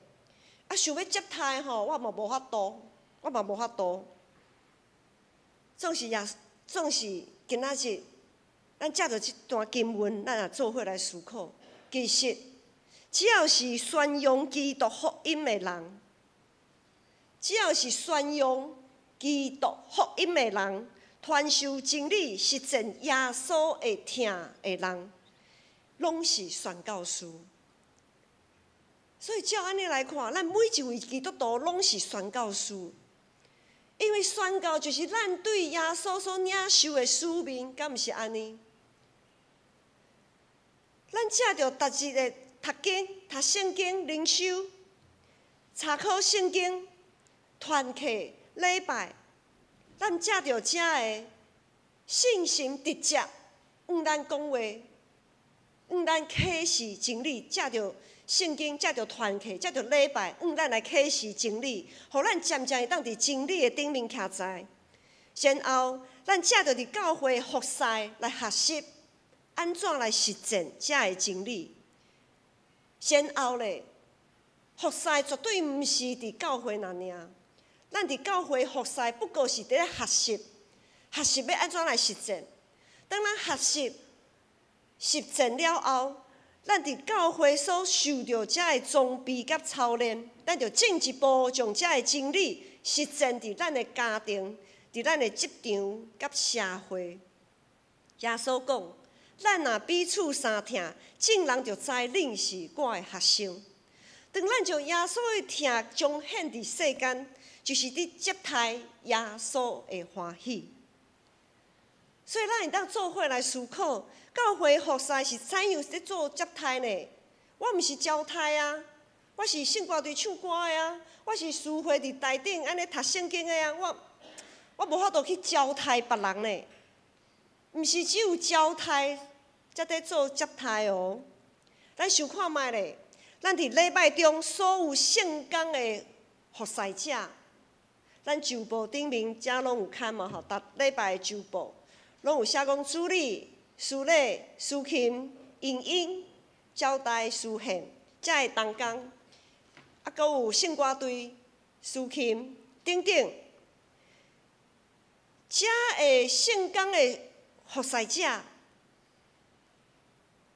啊，想欲接待吼，我嘛無法度，我嘛無法度。總是也，總是今仔日，咱藉著這段經文，咱也做伙來思考。其實，只要是宣揚基督福音的人，只要是宣揚基督福音的人，傳授真理、實踐耶穌的疼的人，攏是宣教師。所以照按呢來看，咱每一位基督徒攏是宣教師，因為宣教就是咱對耶穌所領受的使命，敢毋是按呢？咱藉著逐日的讀經、讀聖經、靈修、查考聖經、團契、禮拜，咱藉著遮的信心直接向咱講話，向咱啟示真理，藉著聖經，藉著團契，藉著禮拜，向咱來啟示真理，予咱漸漸會當佇真理的頂面徛在。然後，咱藉著佇教會服侍來學習，按怎來實踐遮的真理。然後咧，服侍絕對毋是佇教會爾爾，咱佇教會服侍不過是佇咧學習，學習欲按怎來實踐。當咱學習實踐了後，咱佇教會所受著遮的裝備佮操練，咱就進一步將遮的真理實踐佇咱的家庭、佇咱的職場佮社會。耶穌講：咱若彼此相疼，眾人就知恁是我的學生。當咱將耶穌的疼彰顯佇世間，就是佇接待耶穌的歡喜。所以，咱會當做伙來思考，教會服侍是怎樣佇做接待呢？我毋是招待啊，我是聖歌隊唱歌的啊，我是司會佇台頂按呢讀聖經的啊，我我無法度去招待別人呢。毋是只有招待才佇做接待哦。咱想看覓咧？咱佇禮拜中所有聖工的服侍者，咱週報頂面遮攏有刊嘛吼，逐禮拜的週報。攏有寫講主禮、司禮、司琴、音音、招待、司獻，遮的同工，啊，閣有聖歌隊、司琴等等，遮的聖工的服侍者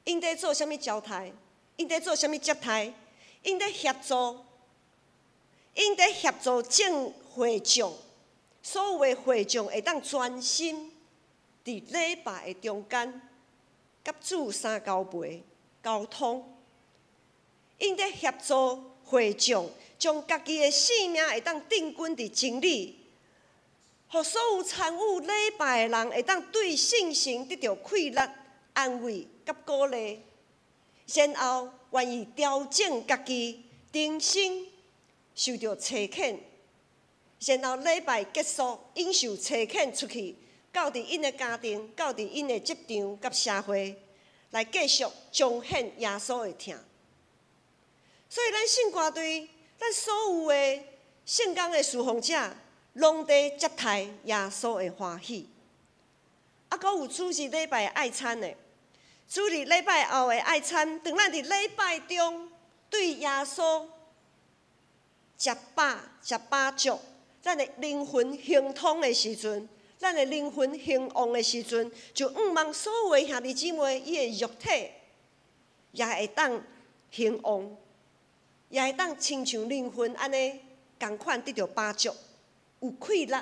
，𪜶佇做啥物招待？𪜶佇做啥物接待？𪜶佇協助，𪜶佇協助眾會眾，所有的會眾會當專心佇禮拜的中間，佮主相交陪。溝通，𪜶咧協助會眾，將家己的性命會當定根佇真理，予所有參與禮拜的人會當對聖神得著氣力、安慰佮鼓勵，然後願意調整家己，重新受著差遣，然後禮拜結束，𪜶受差遣出去，到佇𪜶的家庭、到佇𪜶的職場佮社會，來繼續彰顯耶穌的疼。所以，咱聖歌隊，咱所有的聖工的侍奉者，攏佇接待耶穌的歡喜。啊，閣有主日禮拜的愛餐的，主日禮拜後的愛餐，當咱佇禮拜中對耶穌食飽、食飽足，咱的靈魂亨通的時陣，咱的靈魂興旺的時陣，就向望所有的兄弟姊妹，伊的肉體也會當興旺，也會當親像靈魂按呢仝款得著飽足，有氣力，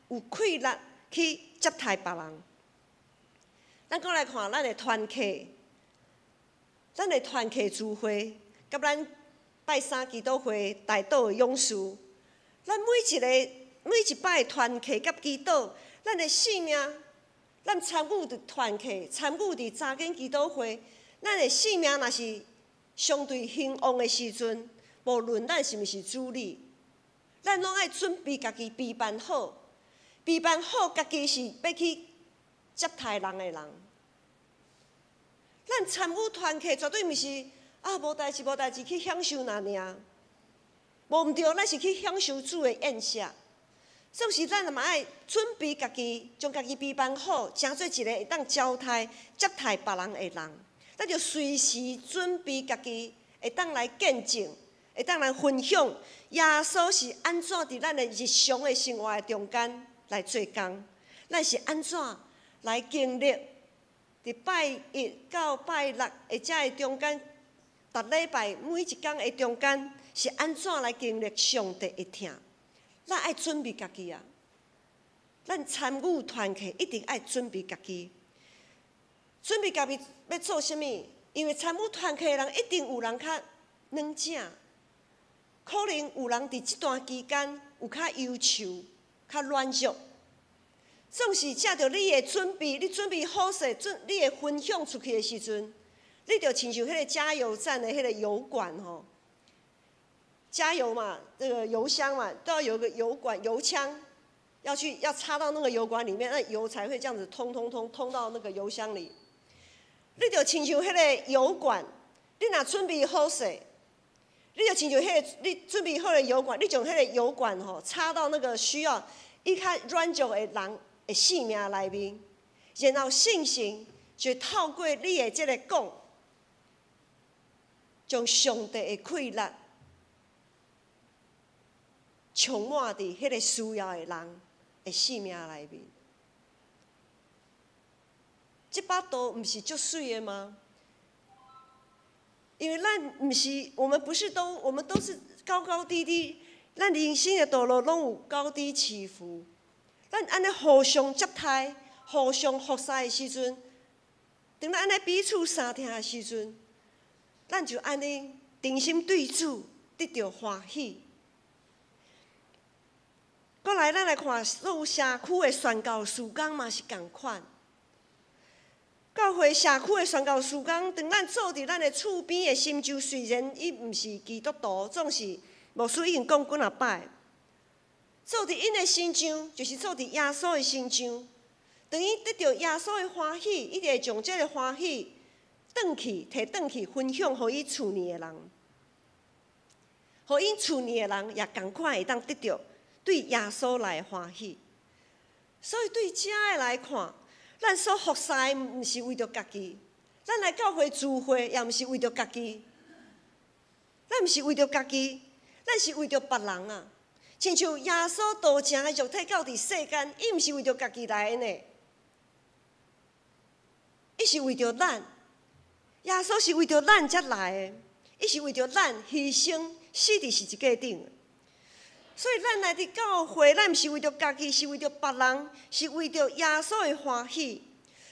有氣力去接待別人。咱閣來看咱的團契，咱的團契聚會，佮咱拜三祈禱會代禱的勇士，咱每一個每一擺團契佮祈禱，咱的性命，咱參與佇團契，參與佇查經祈禱會，咱的性命若是相對興旺的時陣，無論咱是毋是主禮，咱攏愛準備家己備辦好，備辦好家己是欲去接待人的人。咱參與團契絕對毋是啊，無代誌無代誌去享受爾爾，無毋對，咱是去享受主的宴席。總是咱嘛愛準備家己，將家己備辦好，成做一個會當招待、接待別人的人。咱就隨時準備家己，會當來見證，會當來分享耶穌是按怎佇咱的日常的生活的中間來做工，咱是按怎來經歷佇拜一到拜六的這个中間，逐禮拜每一工的中間是按怎來經歷上帝的疼。咱愛準備家己啊！咱參與團契一定愛準備家己，準備家己欲做啥物？因為參與團契的人一定有人較軟正，可能有人佇這段期間有較憂愁、較軟弱。總是藉著你的準備，你準備好勢，準你的分享出去的時陣，你就親像彼個加油站的彼個油管吼。加油嘛，這個油箱嘛，都要有個油管、油槍，要去要插到那個油管裡面，那油才會這樣子通通通通到那個油箱裡。你就親像彼個油管，你若準備好勢，你就親像彼個你準備好的油管，你將彼個油管吼插到那個需要伊較軟弱的人的性命內面，然後聖神就透過你的這个講，將上帝的氣力充滿佇彼个需要的人的性命內面。這把刀毋是足媠的嗎？因為咱毋是，我們不是都，我們都是高高低低，咱人生的道路攏有高低起伏。咱按呢互相接待、互相服侍的時陣，當咱按呢彼此相疼的時陣，咱就按呢誠心對主得著歡喜。過來，咱來看所有社區的宣教事工嘛是仝款。教會社區的宣教事工，當咱做佇咱的厝邊的心洲，雖然伊毋是基督徒，總是牧師已經講幾若擺，做佇𪜶的身上，就是做佇耶穌的身上。當伊得著耶穌的歡喜，伊就會將這个歡喜轉去，提轉去分享予伊厝內的人，予𪜶厝內的人也仝款會當得著對耶穌來的歡喜。所以對遮的來看，咱所服侍的毋是為著家己，咱來教會聚會也毋是為著家己，咱毋是為著家己，咱是為著別人啊。親像耶穌道成的肉體到佇世間，伊毋是為著家己來的呢，伊是為著咱。耶穌是為著咱才來的，伊是為著咱犧牲死佇十字架頂。所以咱來佇教會，咱毋是為著家己，是為著別人，是為著耶穌的歡喜。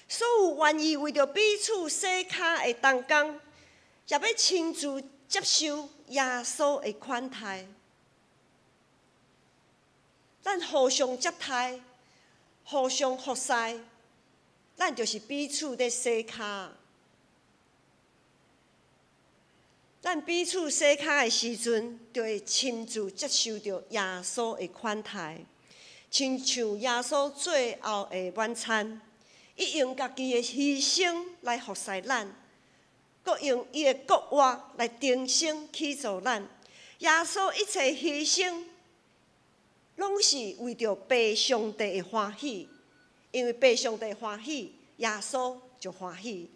所有願意為著彼此洗跤的同工，也欲親自接受耶穌的款待。咱互相接待，互相服侍，咱就是彼此咧洗跤。咱彼此洗跤的時陣，就會親自接受著耶穌的款待，親像耶穌最後的晚餐，伊用家己的犧牲來服侍咱，閣用伊的復活來重生起造咱。耶穌一切犧牲，攏是為著父上帝的歡喜，因為父上帝歡喜，耶穌就歡喜。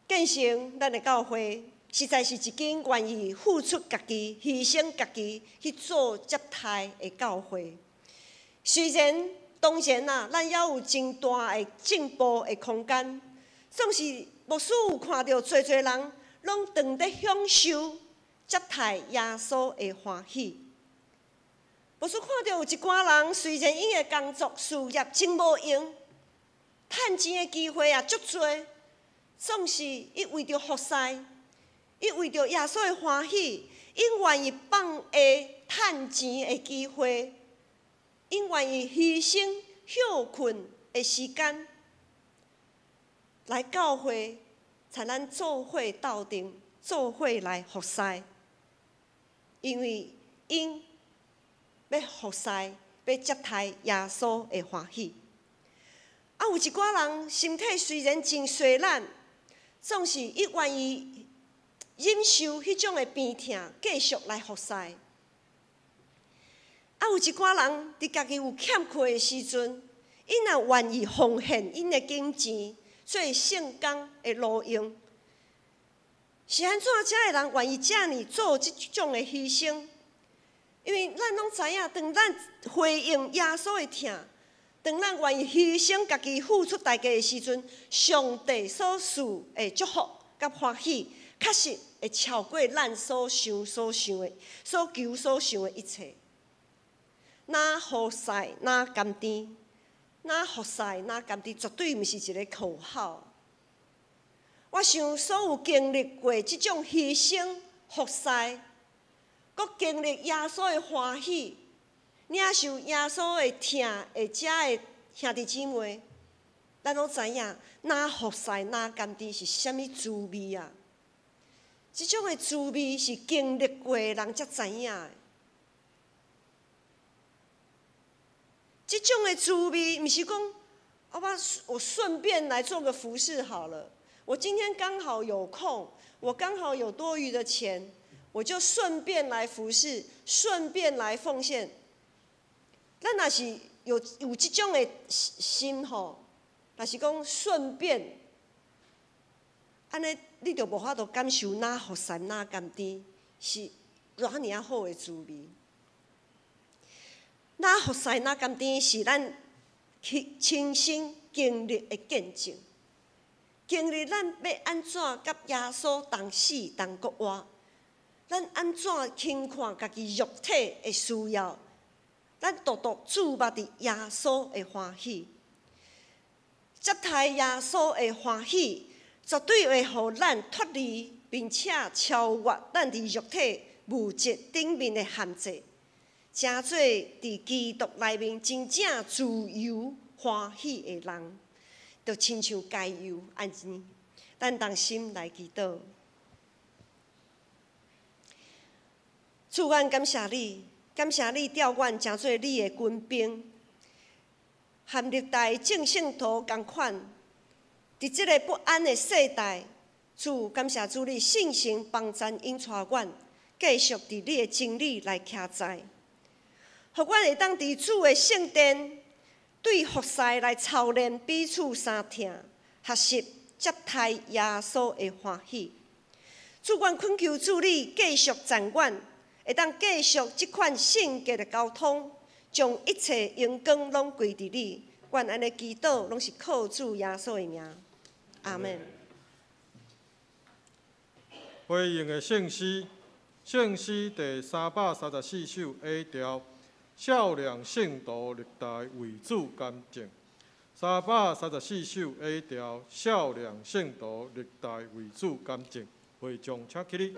建成咱的教會，實在是一間願意付出家己、犧牲家己去做接待的教會。雖然當然啊，咱猶有真大的進步的空間，總是牧師有看著濟濟人攏當咧享受接待耶穌的歡喜。牧師看著有一寡人，雖然𪜶的工作事業真無閒，趁錢的機會也足濟，總是伊為著服侍，伊為著耶穌的歡喜，𪜶願意放下趁錢的機會，𪜶願意犧牲歇睏的時間，來教會，參咱做伙鬥陣，做伙來服侍，因為𪜶欲服侍，欲接待耶穌的歡喜。啊，有一寡人身體雖然真衰懶，總是伊願意忍受彼種的病痛，繼續來服侍。啊，有一寡人佇家己有欠缺的時陣，𪜶也願意奉獻𪜶的金錢做聖工的路用。是按怎遮的人願意遮爾做這種的犧牲？因為咱攏知影，當咱回應耶穌的疼，當咱願意犧牲家己付出代價的時陣，上帝所賜的祝福佮歡喜，確實會超過咱所想所想的、所求所想的一切。若服侍，若甘甜，若服侍，若甘甜，絕對毋是一个口號。我想所有經歷過這種犧牲服侍，閣經歷耶穌的歡喜，領受耶穌的疼的遮的兄弟姊妹，咱攏知影，若服侍，若甘甜是啥物滋味啊？這種的滋味是經歷過的人才知影的。這種的滋味，毋是講啊，我我順便來做個服侍好了。我今天剛好有空，我剛好有多餘的錢，我就順便來服侍，順便來奉獻。咱若是有有這種的心吼，若是講順便，按呢你就無法度感受哪服侍哪甘甜，是偌爾仔好的滋味。哪服侍哪甘甜是咱去親身經歷的見證，經歷咱欲按怎佮耶穌同死同復活，咱按怎輕看家己肉體的需要，咱獨獨注目佇耶穌的歡喜，接待耶穌的歡喜，絕對會予咱脫離並且超越咱佇肉體物質頂面的限制，成做佇基督內面真正自由歡喜的人，就親像甘油按呢。咱同心來祈禱。主，阮感謝你，感謝你調阮成做你的軍兵，和歷代眾聖徒仝款，佇這个不安的世代，主感謝主你聖神幫贊引帶阮，繼續佇你的真理來徛在，予阮會當佇主的聖殿，對服侍來操練彼此相疼，學習接待耶穌的歡喜。主，阮懇求主你繼續贊阮，會當繼續這款聖潔的交通，將一切榮光攏歸佇你。阮按呢祈禱，攏是靠主耶穌的名。阿們。回應的聖詩，聖詩第334首 A 調，少年聖徒歷代為主甘靜。334首 A 调，少年圣徒历代为主干净，会众请起立。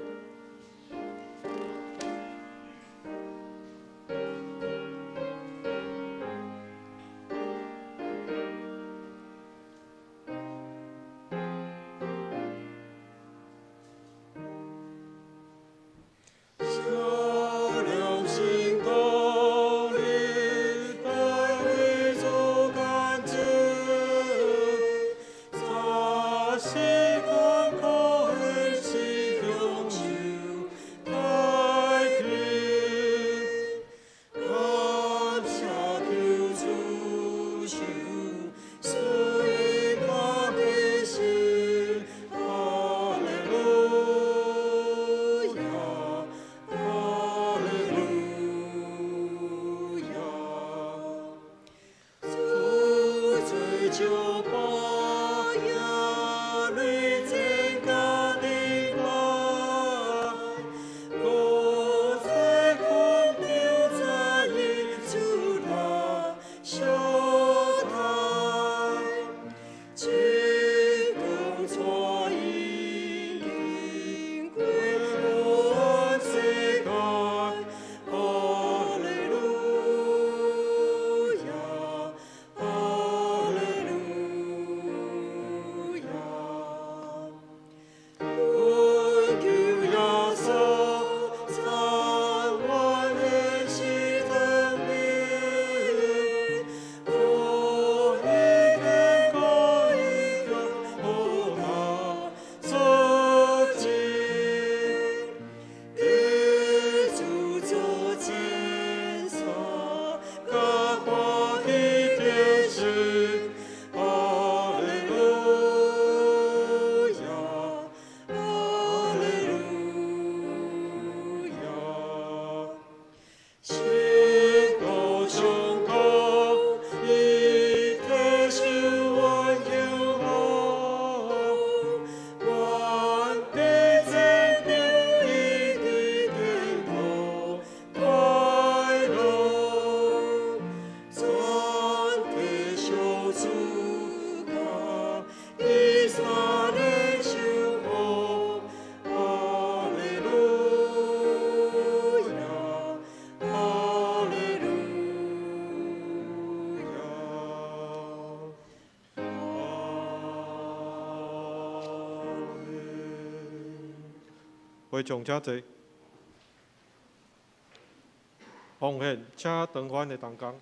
会众请坐。奉献，请长番的同工。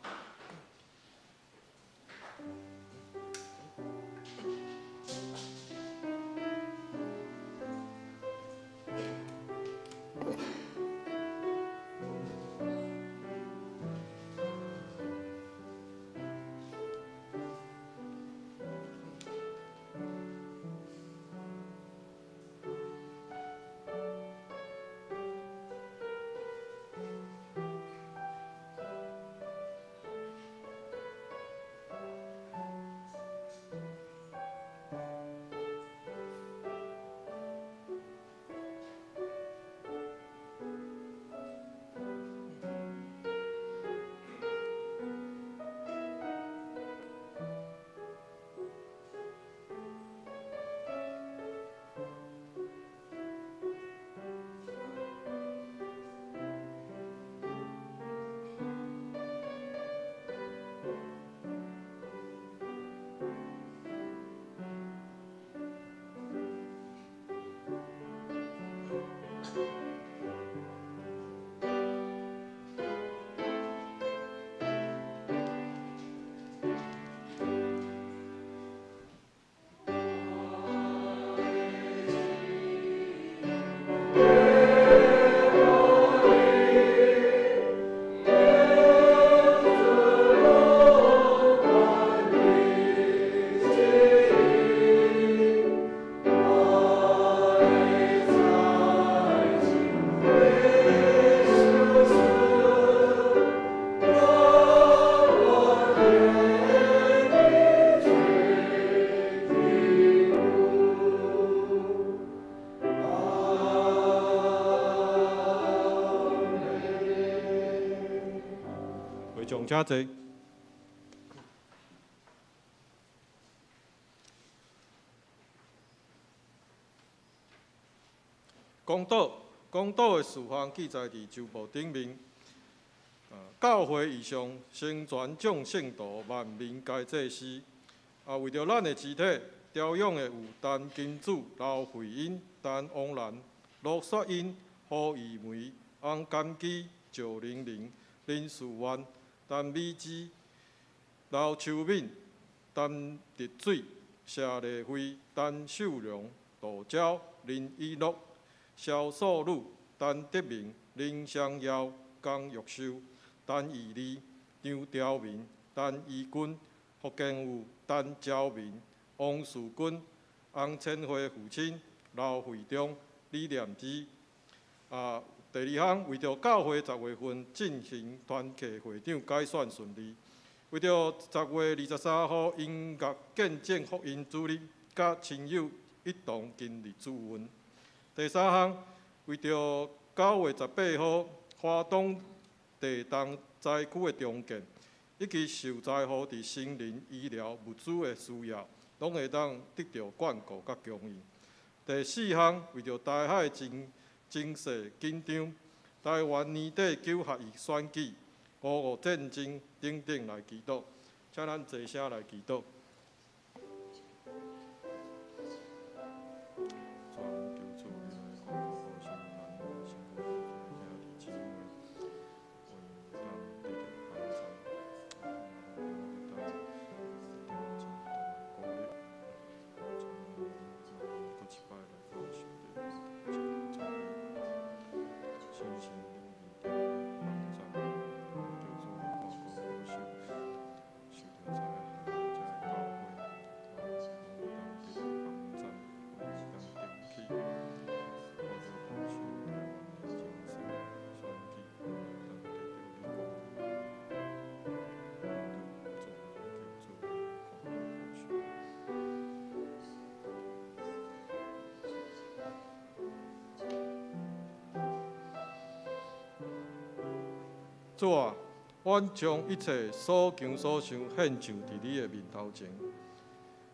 会众请坐。公道，公道的事项记载伫周报顶面。教会以上成全众圣徒，万民皆祭司。啊，为著咱的肢体调养的有陈金子、刘慧英、陈王兰、罗雪英、胡玉梅、洪甘基、赵玲玲、林淑婉、陈美芝、刘秋敏、陈德水、谢丽慧、陈秀荣、杜娇、林以乐、萧素女、陈德明、林香瑶、江玉秀、陈义利、张朝明、陈怡君、福建武、陈昭明、王树军、洪千惠父亲、刘惠忠、李念之。啊，第二项，为著教会10月份进行团契会长改选顺利，为著10月23号音乐见证福音主日，佮亲友一同经历主恩。第三项，为著9月18号花东地动灾区的重建，以及受灾户伫森林医疗物资的需要，拢会当得到关顾佮供应。第四项，为著台海情势紧张，台湾年底九合一选举、俄乌战争等等来祈祷，请咱齐声来祈祷。主啊，阮将一切所求所想献上伫你的面头前，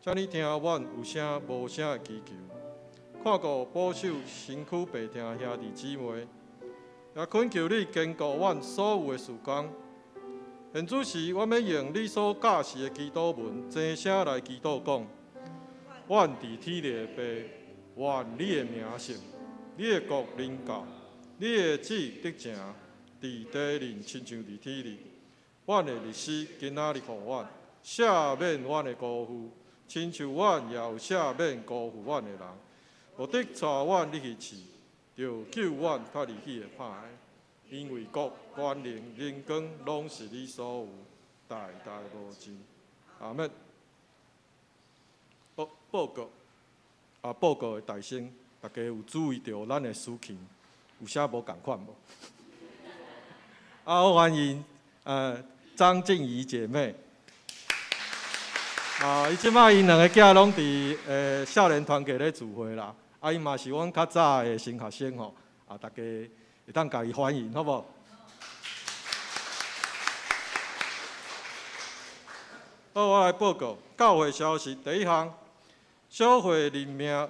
请你听阮有声无声的祈求，看顾保守身躯病痛兄弟姊妹，也恳求你坚固阮所有的事工。现此时，阮欲用你所教示的祈祷文，齐声来祈祷讲：阮伫天地的父，愿你的名圣，你的国临到，你的旨得成。伫地面亲像伫天里，阮的日子今仔日予阮，赦免阮的辜负，亲像阮也有赦免辜负阮的人。无得带阮入去试，著救阮脱离彼个歹的。因为国、权能、荣光，拢是你所有，代代无尽。阿们。报报告啊，报告的大声，大家有注意著咱的司琴有啥无仝款无？啊，我欢迎张静怡姐妹。啊，伊这摆𪜶两个囝拢伫少年团契咧聚会啦。啊，伊嘛是阮较早的新学生吼。啊，大家会当共伊欢迎，好无？好，我来报告教会消息。第一项，小会任命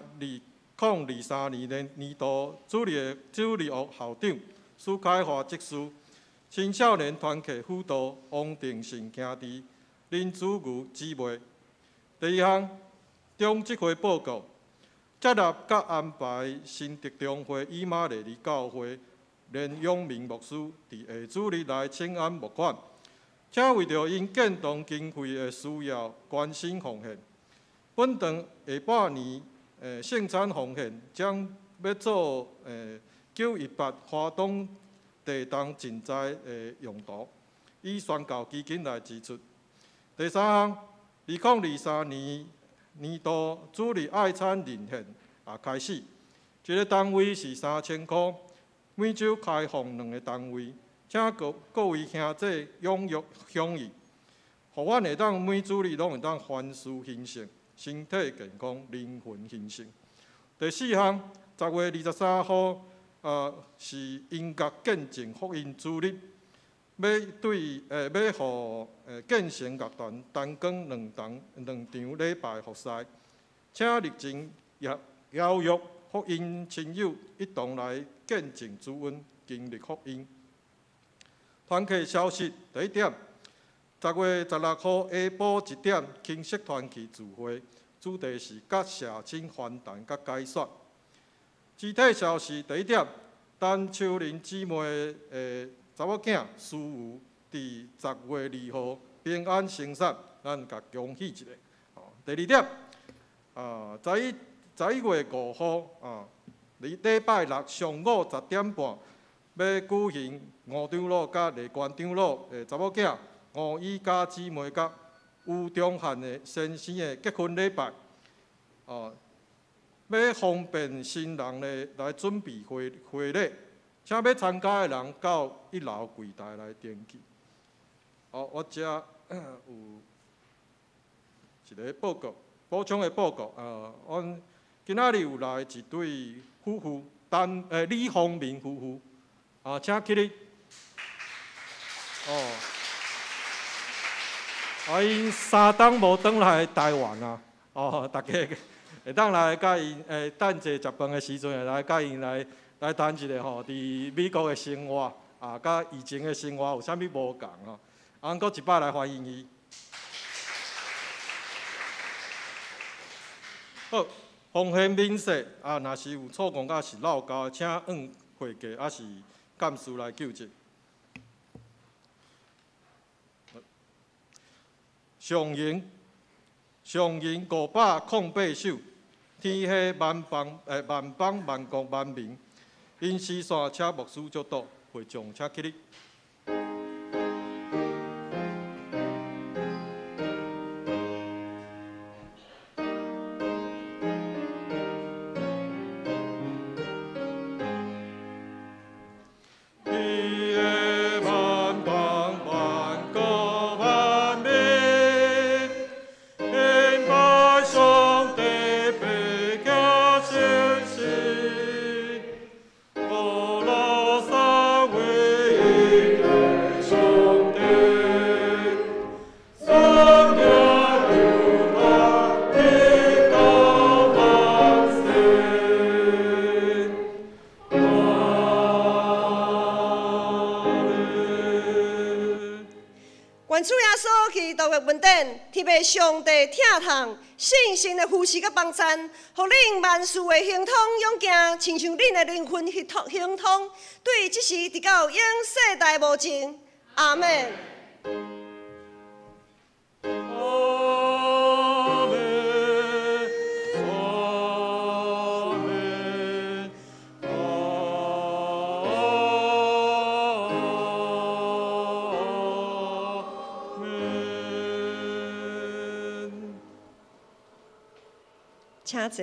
2023年年度主日学校长苏开华执事。青少年团契辅导王定成兄弟林子瑜姊妹。第二项，中执会报告，接纳佮安排新竹中会以马内利教会连永明牧师伫下主日来请安募款，请为著𪜶建堂经费的需要关心奉献。本堂下半年圣餐奉献将欲做918华东地动赈灾的用途，以宣教基金来支出。第三项，2023年年度主日爱餐认献也开始，一个单位是3000箍，每周开放两个单位，请各位兄弟踊跃响应，予阮会当每主日拢会当凡事兴盛，身体健康，灵魂兴盛。第四项，10月23号。是音乐见证福音主日，欲对欲予建成乐团担纲两场礼拜服侍，请热情邀约福音親友一同來見證主恩，經歷福音。團契消息第一點，10月16號下晡1點，輕釋團契聚會，主題是佮社親翻談佮解說。肢體消息第一點，陳秋玲姊妹的查某囝蘇武，佇10月2號平安生產，咱共恭喜一下。第二點，11月5號啊，禮拜六上午10點半，欲舉行吳長老佮李關長老的查某囝吳以嘉姊妹佮吳中漢的先生的結婚禮拜。哦，欲方便新人咧來準備婚禮，請欲參加的人到一樓櫃台來登記。哦，我遮有一个報告，補充的報告。阮今仔日有來一對夫婦，李宏明夫婦，啊，請起立。哦，啊，𪜶3冬無轉來台灣啊，哦，大家會當來佮𪜶，等者食飯的時陣，會來佮𪜶來談一下吼，佇美國的生活啊，佮以前的生活有啥物無仝吼。啊，閣一擺來歡迎伊。好，奉獻免稅啊，若是有錯誤抑是漏交的，請按會計抑是幹事來糾正。上銀，上銀508首，天下萬邦萬邦萬國萬民，因詩線請牧師祝禱，會眾請起立。上帝疼痛、信心的扶持佮幫贊，予恁萬事的亨通勇健，親像恁的靈魂亨通，對這時直到永世代無盡。阿們。請坐。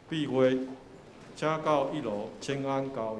闭會，請到一樓請安交誼。